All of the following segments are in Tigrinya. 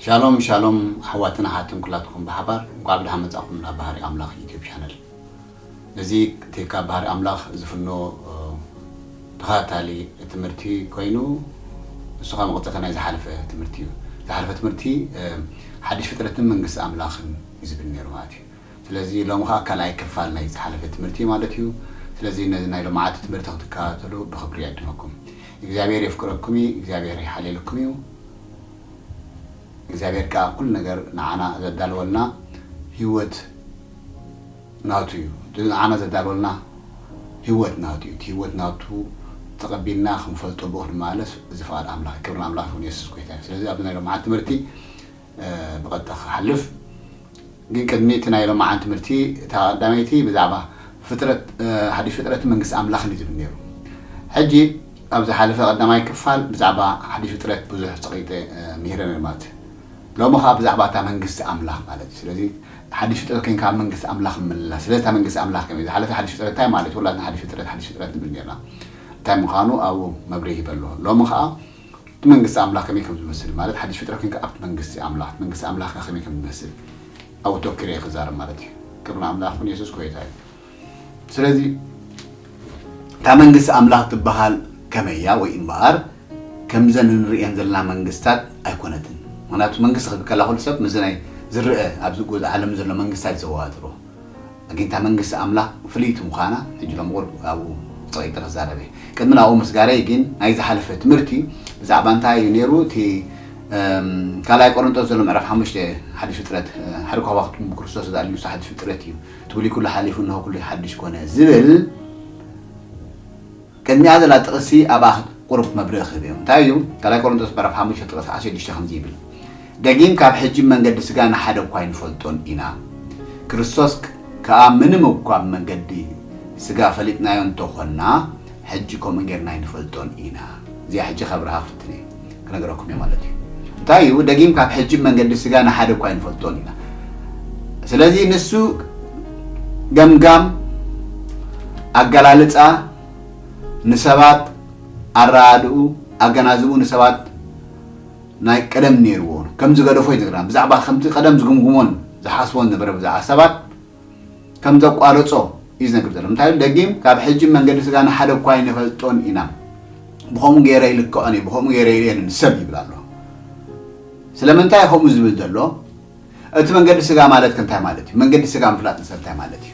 ሻሎም ሻሎም ኣሕዋትን ኣሓትን ኩላትኩም ብሓባር እንኳዕ ብደሓን መጻእኩም ናብ ባህሪ ኣምላኽ ዩቲዩብ ቻነል። እዚ እቲ ካብ ባህሪ ኣምላኽ ዝፍኖ ተኸታታሊ ትምህርቲ ኮይኑ ንሱ ካብ መቐጸልታ ናይ ዝሓለፈ ትምህርቲ እዩ። ዝሓለፈ ትምህርቲ ሓድሽ ፍጥረትን መንግስቲ ኣምላኽን እዩ ዝብል ነይሩ ማለት እዩ። ስለዚ ሎሚ ከዓ ካልኣይ ክፋል ናይ ዝሓለፈ ትምህርቲ ማለት እዩ። ስለዚ ነዚ ናይ ሎማዓቲ ትምህርቲ ክትከታተሉ ብክብሪ ይዕድመኩም። እግዚኣብሔር የፍቅረኩም እዩ። እግዚኣብሔር ይሓልየልኩም እዩ። እግዚኣብሔር ከዓ ኩሉ ነገር ንዓና ዘዳለወልና ህይወት ናቱ እዩ። እቲ ንዓና ዘዳለወልና ህይወት ናቱ እዩ። እቲ ህይወት ናቱ ተቐቢልና ክንፈልጦ ብኡ ክንመላለስ እዚ ፍቓድ ኣምላኽ ክብርን ኣምላኽ ይኹን የሱስ ጎይታ እዩ። ስለዚ ኣብዚ ናይ ሎማዓቲ ትምህርቲ ብቐጥታ ክሓልፍ ግን ቅድሚ እቲ ናይ ሎማዓን ትምህርቲ እታ ቀዳመይቲ ብዛዕባ ፍጥረት ሓድሽ ፍጥረት መንግስቲ ኣምላኽን እዩ ዝብል ነይሩ። ሕጂ ኣብ ዝሓለፈ ቀዳማይ ክፋል ብዛዕባ ሓድሽ ፍጥረት ብዙሕ ፀቂጠ ምሂረ ነይሩ ማለት ሎሚ ከዓ ብዛዕባ እታ መንግስቲ ኣምላኽ ማለት እዩ። ስለዚ ሓድሽ ፍጥረት ኮይንካ ኣብ መንግስቲ ኣምላኽ ምምልላስ ስለዚ እታ መንግስቲ ኣምላኽ ከመይ ዝሓለፈ ሓድሽ ፍጥረት እንታይ ማለት እዩ? ሁላትና ሓድሽ ፍጥረት ሓድሽ ፍጥረት ንብል ነርና። እንታይ ምዃኑ ኣብኡ መብርሂ ይበሎ። ሎሚ ከዓ እቲ መንግስቲ ኣምላኽ ከመይ ከም ዝመስል ማለት ሓድሽ ፍጥረት ኮይንካ ኣብቲ መንግስቲ ኣምላኽ መንግስቲ ኣምላኽ ከመይ ከም ዝመስል ኣብኡ ተኪረ ክዛረብ ማለት እዩ። ክብሪ ኣምላኽ ይኹን። የሱስ ጎይታ እዩ። ስለዚ እታ መንግስቲ ኣምላኽ ትበሃል ከመይ እያ ወይ እምበኣር ከምዘን እንርእየን ዘለና መንግስታት ኣይኮነትን። ምክንያቱ መንግስቲ ክብል ከላ ኩሉ ሰብ ምስዚ ናይ ዝረአ ኣብዚ ጉዝ ዓለም ዘሎ መንግስታት እዩ ዘወዳድሮ። ኣግንታ መንግስቲ ኣምላኽ ፍልይቲ ምዃና ሕጂ ሎም ቁርብ ኣብኡ ፀቂጠ ክዛረበ ቅድሚ ናብኡ ምስጋረይ ግን ናይ ዝሓለፈ ትምህርቲ ብዛዕባ እንታይ እዩ ነይሩ? እቲ ካልኣይ ቆሮንጦስ ዘሎ ምዕራፍ ሓሙሽተ ሓድሽ ፍጥረት ሓደ ኳባክቱም ብክርስቶስ ዝኣልዩሳ ሓድሽ ፍጥረት እዩ ትብሊ ኩሉ ሓሊፉ እንሆ ኩሉ ሓድሽ ኮነ ዝብል ቅድሚኣ ዘላ ጥቕሲ ኣብኣ ቁሩብ መብርሂ ክህብ እዮም። እንታይ እዩ? ካልኣይ ቆሮንቶስ ምዕራፍ ሓሙሽተ ጥቕሲ ዓሰርተ ሽዱሽተ ከምዚ ይብል፣ ደጊም ካብ ሕጂ መንገዲ ስጋ ንሓደ እኳ ኣይንፈልጦን ኢና። ክርስቶስ ከኣ ምንም እኳ ብመንገዲ ስጋ ፈሊጥናዮ እንተኾንና፣ ሕጂ ከምኡ ጌርና ኣይንፈልጦን ኢና። እዚኣ ሕጂ ከብርሃ ክፍትን እየ፣ ክነግረኩም እየ ማለት እዩ። እንታይ እዩ? ደጊም ካብ ሕጂ መንገዲ ስጋ ንሓደ እኳ ኣይንፈልጦን ኢና። ስለዚ ንሱ ገምጋም ኣገላልጻ ንሰባት ኣረኣድኡ ኣገናዝብኡ ንሰባት ናይ ቀደም ነይርዎ ከም ዝገደፎ ይነግረና። ብዛዕባ ከምቲ ቀደም ዝግምግሞን ዝሓስቦን ዝነበረ ብዛዕባ ሰባት ከም ዘቋረጾ እዩ ዝነግር ዘሎ። እንታይ ደጊም ካብ ሕጂ መንገዲ ስጋ ንሓደ እኳ ኣይንፈልጦን ኢና። ብኸምኡ ገይረ ይልክዖን እዩ ብኸምኡ ገይረ ይርእየን ሰብ ይብል ኣሎ። ስለምንታይ ከምኡ ዝብል ዘሎ? እቲ መንገዲ ስጋ ማለት ከ እንታይ ማለት እዩ? መንገዲ ስጋ ምፍላጥ ንሰብ እንታይ ማለት እዩ?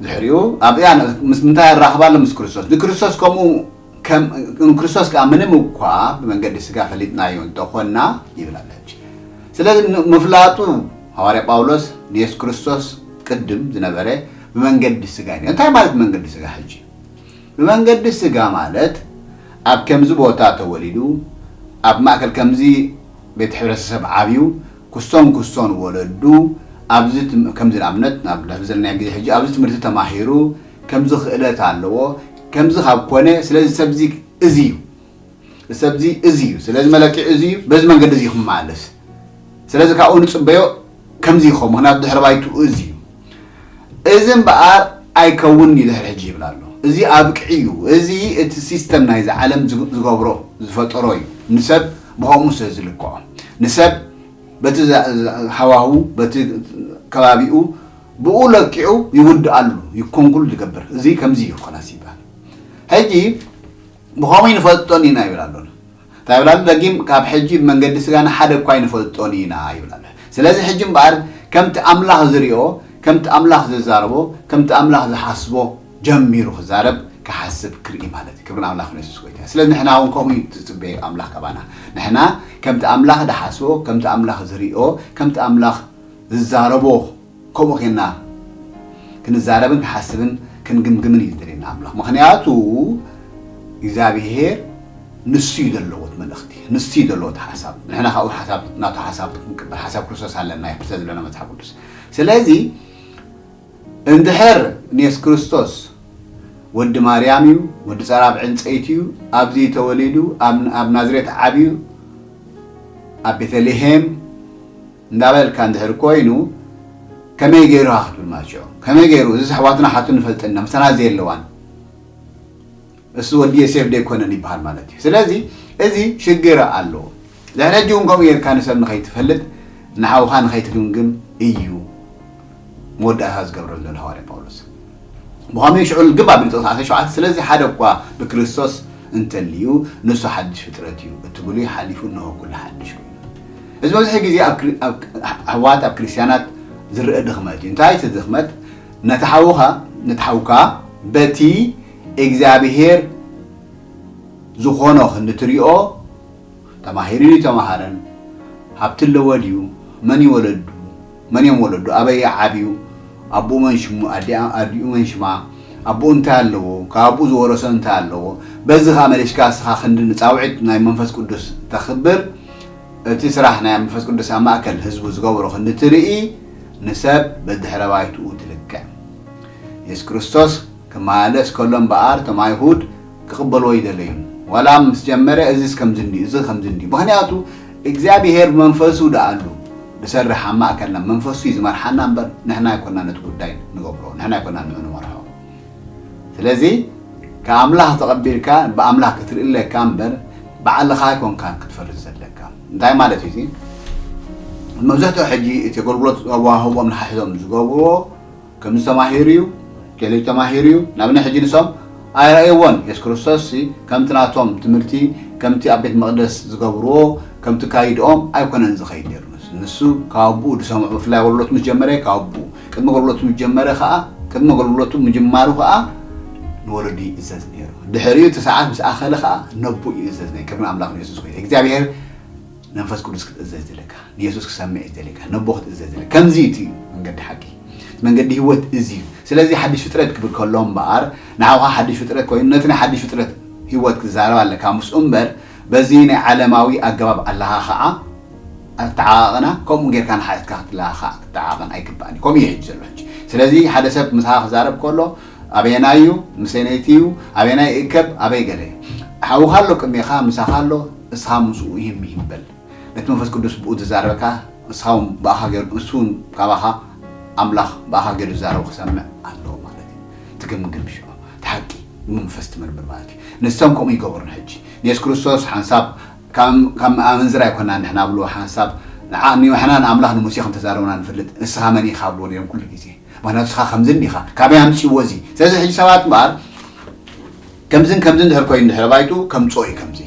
ድሕሪኡ ኣብያ ምስ ምንታይ ኣራኽባ ኣሎ? ምስ ክርስቶስ። ንክርስቶስ ከምኡ ከም ንክርስቶስ ከዓ ምንም እኳ ብመንገዲ ስጋ ፈሊጥናዮ እንተኾንና ይብል ኣሎ። ሕጂ ስለዚ ምፍላጡ ሃዋርያ ጳውሎስ ንየሱስ ክርስቶስ ቅድም ዝነበረ ብመንገዲ ስጋ እዩ። እንታይ ማለት መንገዲ ስጋ ሕጂ? ብመንገዲ ስጋ ማለት ኣብ ከምዚ ቦታ ተወሊዱ ኣብ ማእከል ከምዚ ቤት ሕብረተሰብ ዓብዩ ክስቶን ክስቶን ወለዱ ኣብዚ ከምዚ ንኣብነት ናብ ዘለናዮ ግዜ ሕጂ ኣብዚ ትምህርቲ ተማሂሩ ከምዚ ክእለት ኣለዎ ከምዚ ካብ ኮነ ስለዚ ሰብዚ እዚ እዩ ሰብዚ እዚ እዩ ስለዚ መለክዒ እዚ እዩ በዚ መንገዲ እዚ ክመላለስ ስለዚ ካብኡ ንፅበዮ ከምዚ ይኸውን ምክንያቱ ድሕሪ ባይትኡ እዚ እዩ እዚ እምበኣር ኣይከውን እዩ ድሕሪ ሕጂ ይብል ኣሎ እዚ ኣብቅዒ እዩ እዚ እቲ ሲስተም ናይዚ ዓለም ዝገብሮ ዝፈጠሮ እዩ ንሰብ ብኸምኡ ስለ ዝልክዖ ንሰብ በቲ ሃዋሁ በቲ ከባቢኡ ብኡ ለኪዑ ይውድኣሉ ይኮንኩል ዝገብር እዚ ከምዚ እዩ ኮናስ ይበሃል ሕጂ ብኸምኡ ይንፈልጦን ኢና ይብል ኣሎ እንታይ ይብል ኣሎ ደጊም ካብ ሕጂ ብመንገዲ ስጋና ሓደ እኳ ይንፈልጦን ኢና ይብል ኣሎ ስለዚ ሕጂ እምበኣር ከምቲ ኣምላኽ ዝሪኦ ከምቲ ኣምላኽ ዝዛረቦ ከምቲ ኣምላኽ ዝሓስቦ ጀሚሩ ክዛረብ ክሓስብ ክርኢ ማለት እዩ ክብርን ኣምላኽ ንየሱስ ጎይታ ስለዚ ንሕና እውን ከምኡ እዩ ዝፅበየ ኣምላኽ ካባና ንሕና ከምቲ ኣምላኽ ዝሓስቦ ከምቲ ኣምላኽ ዝሪኦ ከምቲ ኣምላኽ ዝዛረቦ ከምኡ ኬና ክንዛረብን ክሓስብን ክንግምግምን እዩ ዝደልየና ኣምላኽ ምክንያቱ እግዚኣብሄር ንሱ እዩ ዘለዎ እቲ መልእኽቲ ንሱ እዩ ዘለዎ እቲ ሓሳብ ንሕና ካብኡ ሓሳብ ናቱ ሓሳብ ክንቅበል ሓሳብ ክርስቶስ ኣለና እዩ ስለ ዝብለና መፅሓፍ ቅዱስ ስለዚ እንድሕር ንየሱስ ክርስቶስ ወዲ ማርያም እዩ ወዲ ፀራብ ዕንፀይቲ እዩ ኣብዚ ተወሊዱ ኣብ ናዝሬት ዓብዩ ኣብ ቤተልሄም እንዳበልካ እንድሕር ኮይኑ ከመይ ገይሩ ክትብል ማለት እዩ ከመይ ገይሩ እዚ ኣሕዋትና ሓቱ ንፈልጠና ምሳና ዘየለዋን እሱ ወዲ የሴፍ ደይኮነን ይበሃል ማለት እዩ ስለዚ እዚ ሽግር ኣለዎ ድሕሪ ሕጂ እውን ከምኡ ጌርካ ንሰብ ንኸይትፈልጥ፣ ንሓውኻ ንኸይትግምግም እዩ መወዳእታ ዝገብረሉ ዘሎ ሃዋርያ ጳውሎስ። ብኸመይ ሽዑ ልግብ ኣቢሉ ጥቕሲ ዓሰርተ ሸውዓተ፣ ስለዚ ሓደ እኳ ብክርስቶስ እንተልዩ ንሱ ሓድሽ ፍጥረት እዩ፣ እቲ ብሉይ ሓሊፉ እነሆ ኩሉ ሓድሽ ኮይኑ። እዚ መብዝሒ ግዜ ኣብ ክሪ- ኣብ ኣሕዋት ኣብ ክርስትያናት ዝረአ ድኽመት እዩ። እንታይ እቲ ድኽመት? ነቲ ሓውኻ ነቲ ሓውካ በቲ እግዚኣብሔር ዝኾኖ ክንዲ ትሪኦ፣ ተማሂሩ ድዩ ተማሃረን፣ ሃብቲ ኣለዎ ድዩ፣ መን እዩ ወለዱ፣ መን እዮም ወለዱ፣ ኣበይ ዓብዩ፣ ኣቦኡ መን ሽሙ፣ ኣዲኣ ኣዲኡ መን ሽማ፣ ኣቦኡ እንታይ ኣለዎ፣ ካብ ኣቦኡ ዝወረሶ እንታይ ኣለዎ። በዚ ኸኣ መሊስካ እስኻ ክንዲ ንጻውዒት ናይ መንፈስ ቅዱስ ተኽብር። እቲ ስራሕ ናይ መንፈስ ቅዱስ ኣብ ማእከል ህዝቡ ዝገብሮ ክንዲ ትርኢ፣ ንሰብ በድሕረ ባይትኡ ትልክዕ። የሱስ ክርስቶስ ክመላለስ ከሎ እምበኣር እቶም ኣይሁድ ክቕበልዎ ኣይደለዩን። ዋላ ምስ ጀመረ እዚስ ከምዚ እንድዩ፣ እዚ ከምዚ እንድዩ። ምኽንያቱ እግዚኣብሄር ብመንፈሱ ደኣሉ ዝሰርሕ ኣብ ማእከልና፣ መንፈሱ እዩ ዝመርሓና እምበር ንሕና ኣይኮና ነቲ ጉዳይ ንገብሮ፣ ንሕና ኣይኮና ንዑ ንመርሖ። ስለዚ ካብ ኣምላኽ ተቐቢልካ ብኣምላኽ ክትርኢ ኣለካ እምበር ባዕልኻ ኣይኮንካን ክትፈርድ ዘለካ። እንታይ ማለት እዩ እዚ? መብዛሕትኡ ሕጂ እቲ ኣገልግሎት ኣዋህቦም ንሓሕዞም ዝገብርዎ ከም ዝተማሂሩ እዩ፣ ገለ ተማሂሩ እዩ። ንኣብነት ሕጂ ንሶም ኣይረኣይዎን። የሱስ ክርስቶስ ሲ ከምቲ ናቶም ትምህርቲ፣ ከምቲ ኣብ ቤት መቕደስ ዝገብርዎ፣ ከምቲ ካይድኦም ኣይኮነን ዝኸይድ ነይሩ። ንሱ ካብ ኣቦኡ ዝሰምዖ፣ ብፍላይ ኣገልግሎቱ ምስ ጀመረ ካብ ኣቦኡ፣ ቅድሚ ኣገልግሎቱ ምስ ጀመረ ከኣ፣ ቅድሚ ኣገልግሎቱ ምጅማሩ ከኣ ንወለዱ ይእዘዝ ነይሩ። ድሕሪኡ እቲ ሰዓት ምስ ኣኸለ ከኣ ነቦኡ ይእዘዝ ነይሩ። ክብሪ ኣምላኽ ንየሱስ ኮይኑ። እግዚኣብሔር ንመንፈስ ቅዱስ ክትእዘዝ ዘለካ፣ ንየሱስ ክሰምዕ እዩ ዘለካ፣ ነቦ ክትእዘዝ ዘለካ። ከምዚ እቲ መንገዲ ሓቂ፣ እቲ መንገዲ ህይወት እዚ እዩ። ስለዚ ሓድሽ ፍጥረት ክብል ከሎ እምበኣር፣ ንዓኻ ሓድሽ ፍጥረት ኮይኑ፣ ነቲ ናይ ሓድሽ ፍጥረት ህይወት ክትዛረብ ኣለካ ምስኡ እምበር፣ በዚ ናይ ዓለማዊ ኣገባብ ኣለኻ ኸዓ ኣተዓቓቕና ከምኡ ጌርካ ንሓትካ ክትለኻ ክትዓቐን ኣይግባእን እዩ። ከምኡ እዩ ሕጂ ዘሎ ሕጂ። ስለዚ ሓደ ሰብ ምሳኻ ክዛረብ ከሎ ኣበየናይ እዩ፣ ምስ ሰነይቲ እዩ፣ ኣበየናይ ይእከብ፣ ኣበይ ገለ እዩ። ሓውኻ ኣሎ ቅድሜኻ፣ ምሳኻ ኣሎ፣ እስኻ ምስኡ ይህም ይህም በል። ነቲ መንፈስ ቅዱስ ብኡ ዝዛረበካ፣ እስኻ እውን ብኣኻ ገይሩ፣ እሱ እውን ካባኻ ኣምላኽ ብኣኻ ገይሩ ዝዛረቡ ክሰምዕ ኣለዎ ማለት እዩ። ትግምግም ሽዑ፣ እቲ ሓቂ ብመንፈስ ትምርምር ማለት እዩ። ንሶም ከምኡ ይገብሩን ሕጂ። ንየሱስ ክርስቶስ ሓንሳብ ካብ ካብ ኣመንዝራ ኣይኮናን ንሕና ብልዎ ሓንሳብ ንዓ- ንሕና ንኣምላኽ ንሙሴ ከም ተዛረብና ንፈልጥ። ንስኻ መን ኢኻ ብልዎ ነይሮም ኩሉ ግዜ። ምኽንያቱ ንስኻ ከምዚ እንዲኻ፣ ካበይ ኣምጺእዎ እዚ? ስለዚ ሕጂ ሰባት እምበኣር ከምዝን ከምዝን ድሕር ኮይኑ ድሕረ ባይቱ ከምጽኦ እዩ ከምዚ።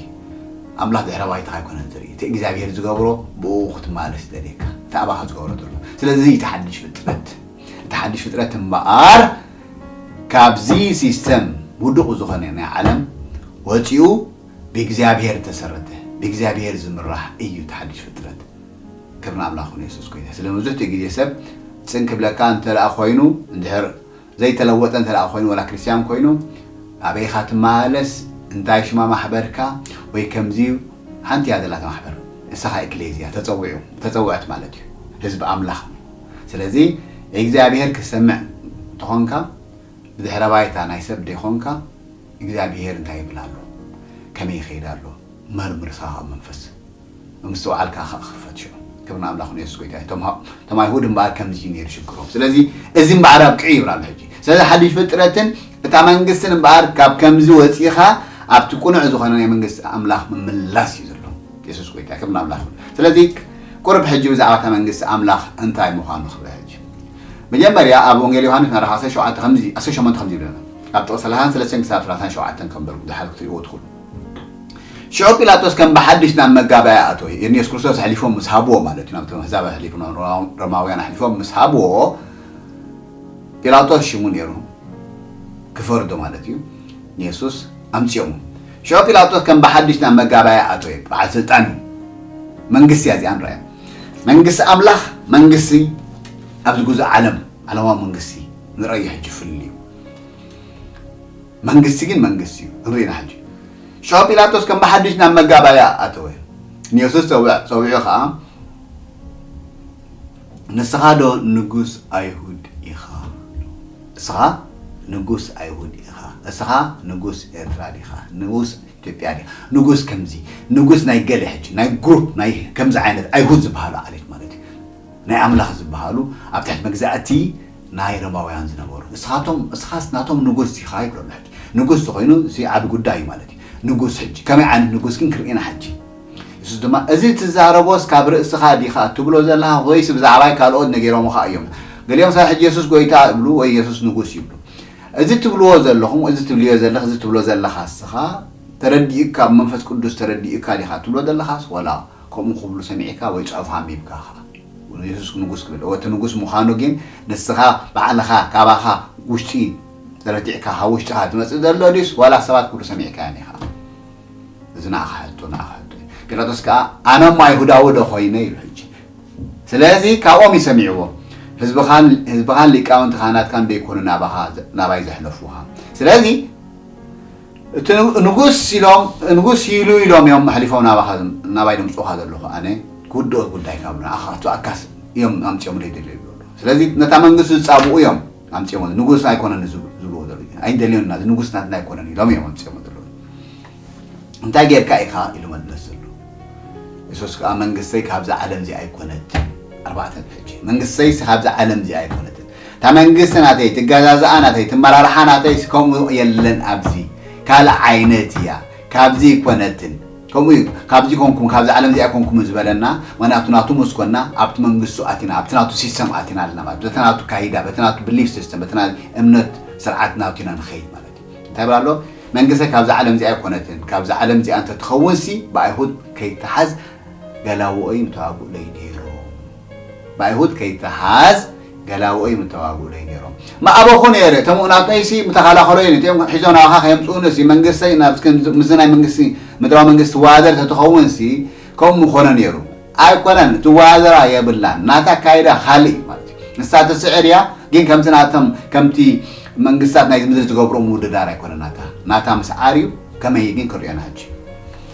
ኣምላኽ ድሕረ ባይትኻ ኣይኮነን ዝርኢ። እቲ እግዚኣብሔር ዝገብሮ ብኡ ክትመላለስ ይደልየካ። እቲ ኣባኻ ዝገብሮ ዘሎ። ስለዚ እቲ ሓድሽ ፍጥረት፣ እቲ ሓድሽ ፍጥረት እምበኣር ካብዚ ሲስተም ውዱቕ ዝኾነ ናይ ዓለም ወጺኡ ብእግዚኣብሔር ተሰረተ፣ ብእግዚኣብሔር ዝምራሕ እዩ እቲ ሓድሽ ፍጥረት። ክብሪ ንኣምላኽ ይኹን፣ የሱስ ጎይታ። ስለ መብዛሕትኡ ግዜ ሰብ ጽን ክብለካ እንተ ደኣ ኮይኑ፣ እንድሕር ዘይተለወጠ እንተ ደኣ ኮይኑ፣ ወላ ክርስትያን ኮይኑ፣ ኣበይ ኢኻ ትመላለስ፣ እንታይ ሽማ ማሕበርካ፣ ወይ ከምዚ ሓንቲ እያ ዘላ እታ ማሕበር፣ ንስኻ ኤክሌዝያ፣ ተጸዊዑ፣ ተጸውዐት ማለት እዩ፣ ህዝቢ ኣምላኽ። ስለዚ እግዚኣብሔር ክሰምዕ እንተኾንካ፣ ብድሕረ ባይታ ናይ ሰብ ደይኮንካ፣ እግዚኣብሔር እንታይ ይብል ኣሎ፣ ከመይ ይኸይድ ኣሎ፣ መርምር እስኻ ካብ መንፈስ። ምስትውዓልካ ከኣ ክኽፈት ሽዑ። ክብሪ ንኣምላኽ ንየሱስ ጎይታ እዩ። እቶም ሃ- እቶም ኣይሁድ እምበኣር ከምዚ እዩ ነይሩ ሽግሮም። ስለዚ እዚ እምበኣር ኣብቂዑ ይብል ኣሎ ሕጂ። ስለዚ ሓድሽ ፍጥረትን እታ መንግስትን እምበኣር ካብ ከምዚ ወጺኻ ኣብቲ ቅኑዕ ዝኾነ ናይ መንግስቲ ኣምላኽ ምምላስ እዩ ዘሎ። የሱስ ጎይታ ክብሪ ንኣምላኽ ይኹን። ስለዚ ቁሩብ ሕጂ ብዛዕባ እታ መንግስቲ ኣምላኽ እንታይ ምዃኑ ክርኢ ሕጂ። መጀመርያ ኣብ ወንጌል ዮሃንስ ምዕራፍ ዓሰርተ ሸውዓተ ከምዚ፣ ዓሰርተ ሸሞንተ ከምዚ ይብለና። ኣብ ጥቕሲ ሰላሳን ሰለስተን ክሳብ ሰላሳን ሸውዓተን ከንበርኩ ድሓር ክትሪእዎ ትኽእሉ። ሽዑ ጲላጦስ ከም ብሓድሽ ናብ መጋባእያ ኣተወ። ንየሱስ ክርስቶስ ኣሕሊፎም ምስ ሃብዎ ማለት እዩ። ናብቶም ኣህዛብ ኣሕሊፉ፣ ናብ ሮማውያን ኣሕሊፎም ምስ ሃብዎ፣ ጲላጦስ ሽሙ ነይሩ ክፈርዶ ማለት እዩ። ንየሱስ ኣምጺኦሙ። ሽዑ ጲላጦስ ከም ብሓድሽ ናብ መጋባእያ ኣተወ። በዓል ስልጣን እዩ። መንግስቲ እያ እዚኣ ንረኣያ። መንግስቲ ኣምላኽ፣ መንግስቲ ኣብዚ ግዙእ ዓለም፣ ዓለማዊ መንግስቲ ንረኣዮ ሕጂ ፍልልዩ። መንግስቲ ግን መንግስቲ እዩ። ንሪኢና ሕጂ። ሽዑ ጲላጦስ ከም ብሓድሽ ናብ መጋባእያ ኣተወ። ንየሱስ ጸውዕ- ጸዊዑ ኸኣ፣ "ንስኻ ዶ ንጉስ ኣይሁድ ኢኻ? እስኻ ንጉስ ኣይሁድ ኢኻ? እስኻ ንጉስ ኤርትራ ዲኻ? ንጉስ ኢትዮጵያ ዲኻ? ንጉስ ከምዚ፣ ንጉስ ናይ ገለ ሕጂ፣ ናይ ግሩፕ፣ ናይ ከምዚ ዓይነት ኣይሁድ ዝበሃሉ ዓሌት ማለት እዩ። ናይ ኣምላኽ ዝበሃሉ ኣብ ትሕቲ መግዛእቲ ናይ ሮማውያን ዝነበሩ። እስኻቶም፣ እስኻስ ናቶም ንጉስ ኢኻ?" ይብሎ ኣሎ ሕጂ። ንጉስ ተኾይኑ እዚ ዓቢ ጉዳይ እዩ ማለት እዩ። ንጉስ ሕጂ፣ ከመይ ዓይነት ንጉስ ግን ክርኢና ሕጂ። ንሱ ድማ፣ "እዚ ትዛረቦስ ካብ ርእስኻ ዲኻ ትብሎ ዘለኻ ወይስ ብዛዕባይ ካልኦት ነጊሮምኻ እዮም?" ገሊኦም ሰባት ሕጂ፣ "የሱስ ጎይታ" ይብሉ ወይ "የሱስ ንጉስ" ይብሉ። እዚ ትብልዎ ዘለኹም፣ እዚ ትብልዮ ዘለኽ፣ እዚ ትብሎ ዘለኻ እስኻ ተረዲእካ፣ ብመንፈስ ቅዱስ ተረዲእካ ዲኻ ትብሎ ዘለኻስ፣ ወላ ከምኡ ክብሉ ሰሚዕካ ወይ ጽሑፍ ኣንቢብካ ኢኻ? የሱስ ንጉስ ክብል፣ እቲ ንጉስ ምዃኑ ግን ንስኻ ባዕልኻ ካባኻ ውሽጢ ተረዲእካ፣ ካብ ውሽጥኻ ትመጽእ ዘሎ ድዩስ፣ ዋላ ሰባት ክብሉ ሰሚዕካዮም ኢኻ? እዚ ንዓኻ ሕቶ፣ ንዓኻ ሕቶ እዩ። ጲላጦስ ከኣ፣ "ኣነ እሞ ኣይሁዳዊ ዶ ኾይነ?" ኢሉ ሕጂ። ስለዚ ካብኦም እዩ ሰሚዕዎ። "ህዝብኻን፣ ህዝብኻን ሊቃውንቲ ካህናትካን ዶ ይኮኑ ናባኻ፣ ናባይ ዘሕለፉኻ?" ስለዚ እቲ ንጉስ ኢሎም፣ ንጉስ ኢሉ ኢሎም እዮም ኣሕሊፎም ናባኻ፣ ናባይ ደምጽኡኻ ዘለኹ። ኣነ ክውድኦ ጉዳይ ካብ ንዓኻ፣ እቲ ኣካስ እዮም ኣምጺኦም ደይደልዩ ይብሉ ኣለዉ። ስለዚ ነታ መንግስቲ ዝጻብኡ እዮም ኣምጺኦም። ንጉስ ኣይኮነን ዝብ-፣ ዝብልዎ ዘለዉ። "ኣይንደልዮን ኢና፣ እዚ ንጉስ ናትና ኣይኮነን" ኢሎም እዮም ኣምጺኦም ዘለዉ። "እንታይ ጌርካ ኢኻ?" ኢሉ መለሰሉ። የሱስ ከኣ፣ "መንግስተይ ካብዛ ዓለም እዚኣ ኣይኮነትን።" ኣርባዕተ ሕጂ፣ "መንግስተይስ ካብዛ ዓለም እዚኣ ኣይኮነትን። እታ መንግስቲ ናተይ፣ ትገዛዝኣ ናተይ፣ ትመራርሓ ናተይ፣ ከምኡ የለን ኣብዚ። ካልእ ዓይነት እያ። ካብዚ ኣይኮነትን። ከምኡ እዩ፣ ካብዚ ኮንኩም፣ ካብዛ ዓለም እዚኣ ኮንኩም" ዝበለና፣ ምኽንያቱ ናቱ ምስ ኮና፣ ኣብቲ መንግስቱ ኣቲና፣ ኣብቲ ናቱ ሲስተም ኣቲና ኣለና ማለት፣ በቲ ናቱ ካይዳ፣ በቲ ናቱ ብሊፍ ሲስተም፣ በቲ ናይ እምነት ስርዓት ናቱ ኢና ንኸይድ ማለት እዩ። እንታይ ይብል ኣሎ? "መንግስተይ ካብዛ ዓለም እዚኣ ኣይኮነትን። ካብዛ ዓለም እዚኣ እንተትኸውንሲ፣ ብኣይሁድ ከይትሓዝ ገላውኦይ ምተዋግኡለይ ነይሮም። ብኣይሁድ ከይትሓዝ ገላውኦይ ምተዋግኡለይ ነይሮም። ምኣበኹ ነይረ፣ እቶም ናተይሲ ምተኸላኸሉኒ፣ እቶም ሒዞም ናባኻ ከየምጽኡኒሲ፣ መንግስተይ ናብ፣ ምስ ናይ መንግስቲ፣ ምድራዊ መንግስቲ ትወዳደር ተትኸውንሲ፣ ከምኡ ምኾነ ነይሩ። ኣይኮነን፣ ትወዳደራ የብላን። ናታ ኣካይዳ ካልእ እዩ" ማለት እዩ። ንሳ ትስዕር እያ፣ ግን ከምቲ ናቶም፣ ከምቲ መንግስታት ናይዚ ምድሪ ዝገብሮ ምውድዳር ኣይኮነን ናታ። ናታ ምስዓር እዩ። ከመይ ግን ክርእዮና ሕጂ።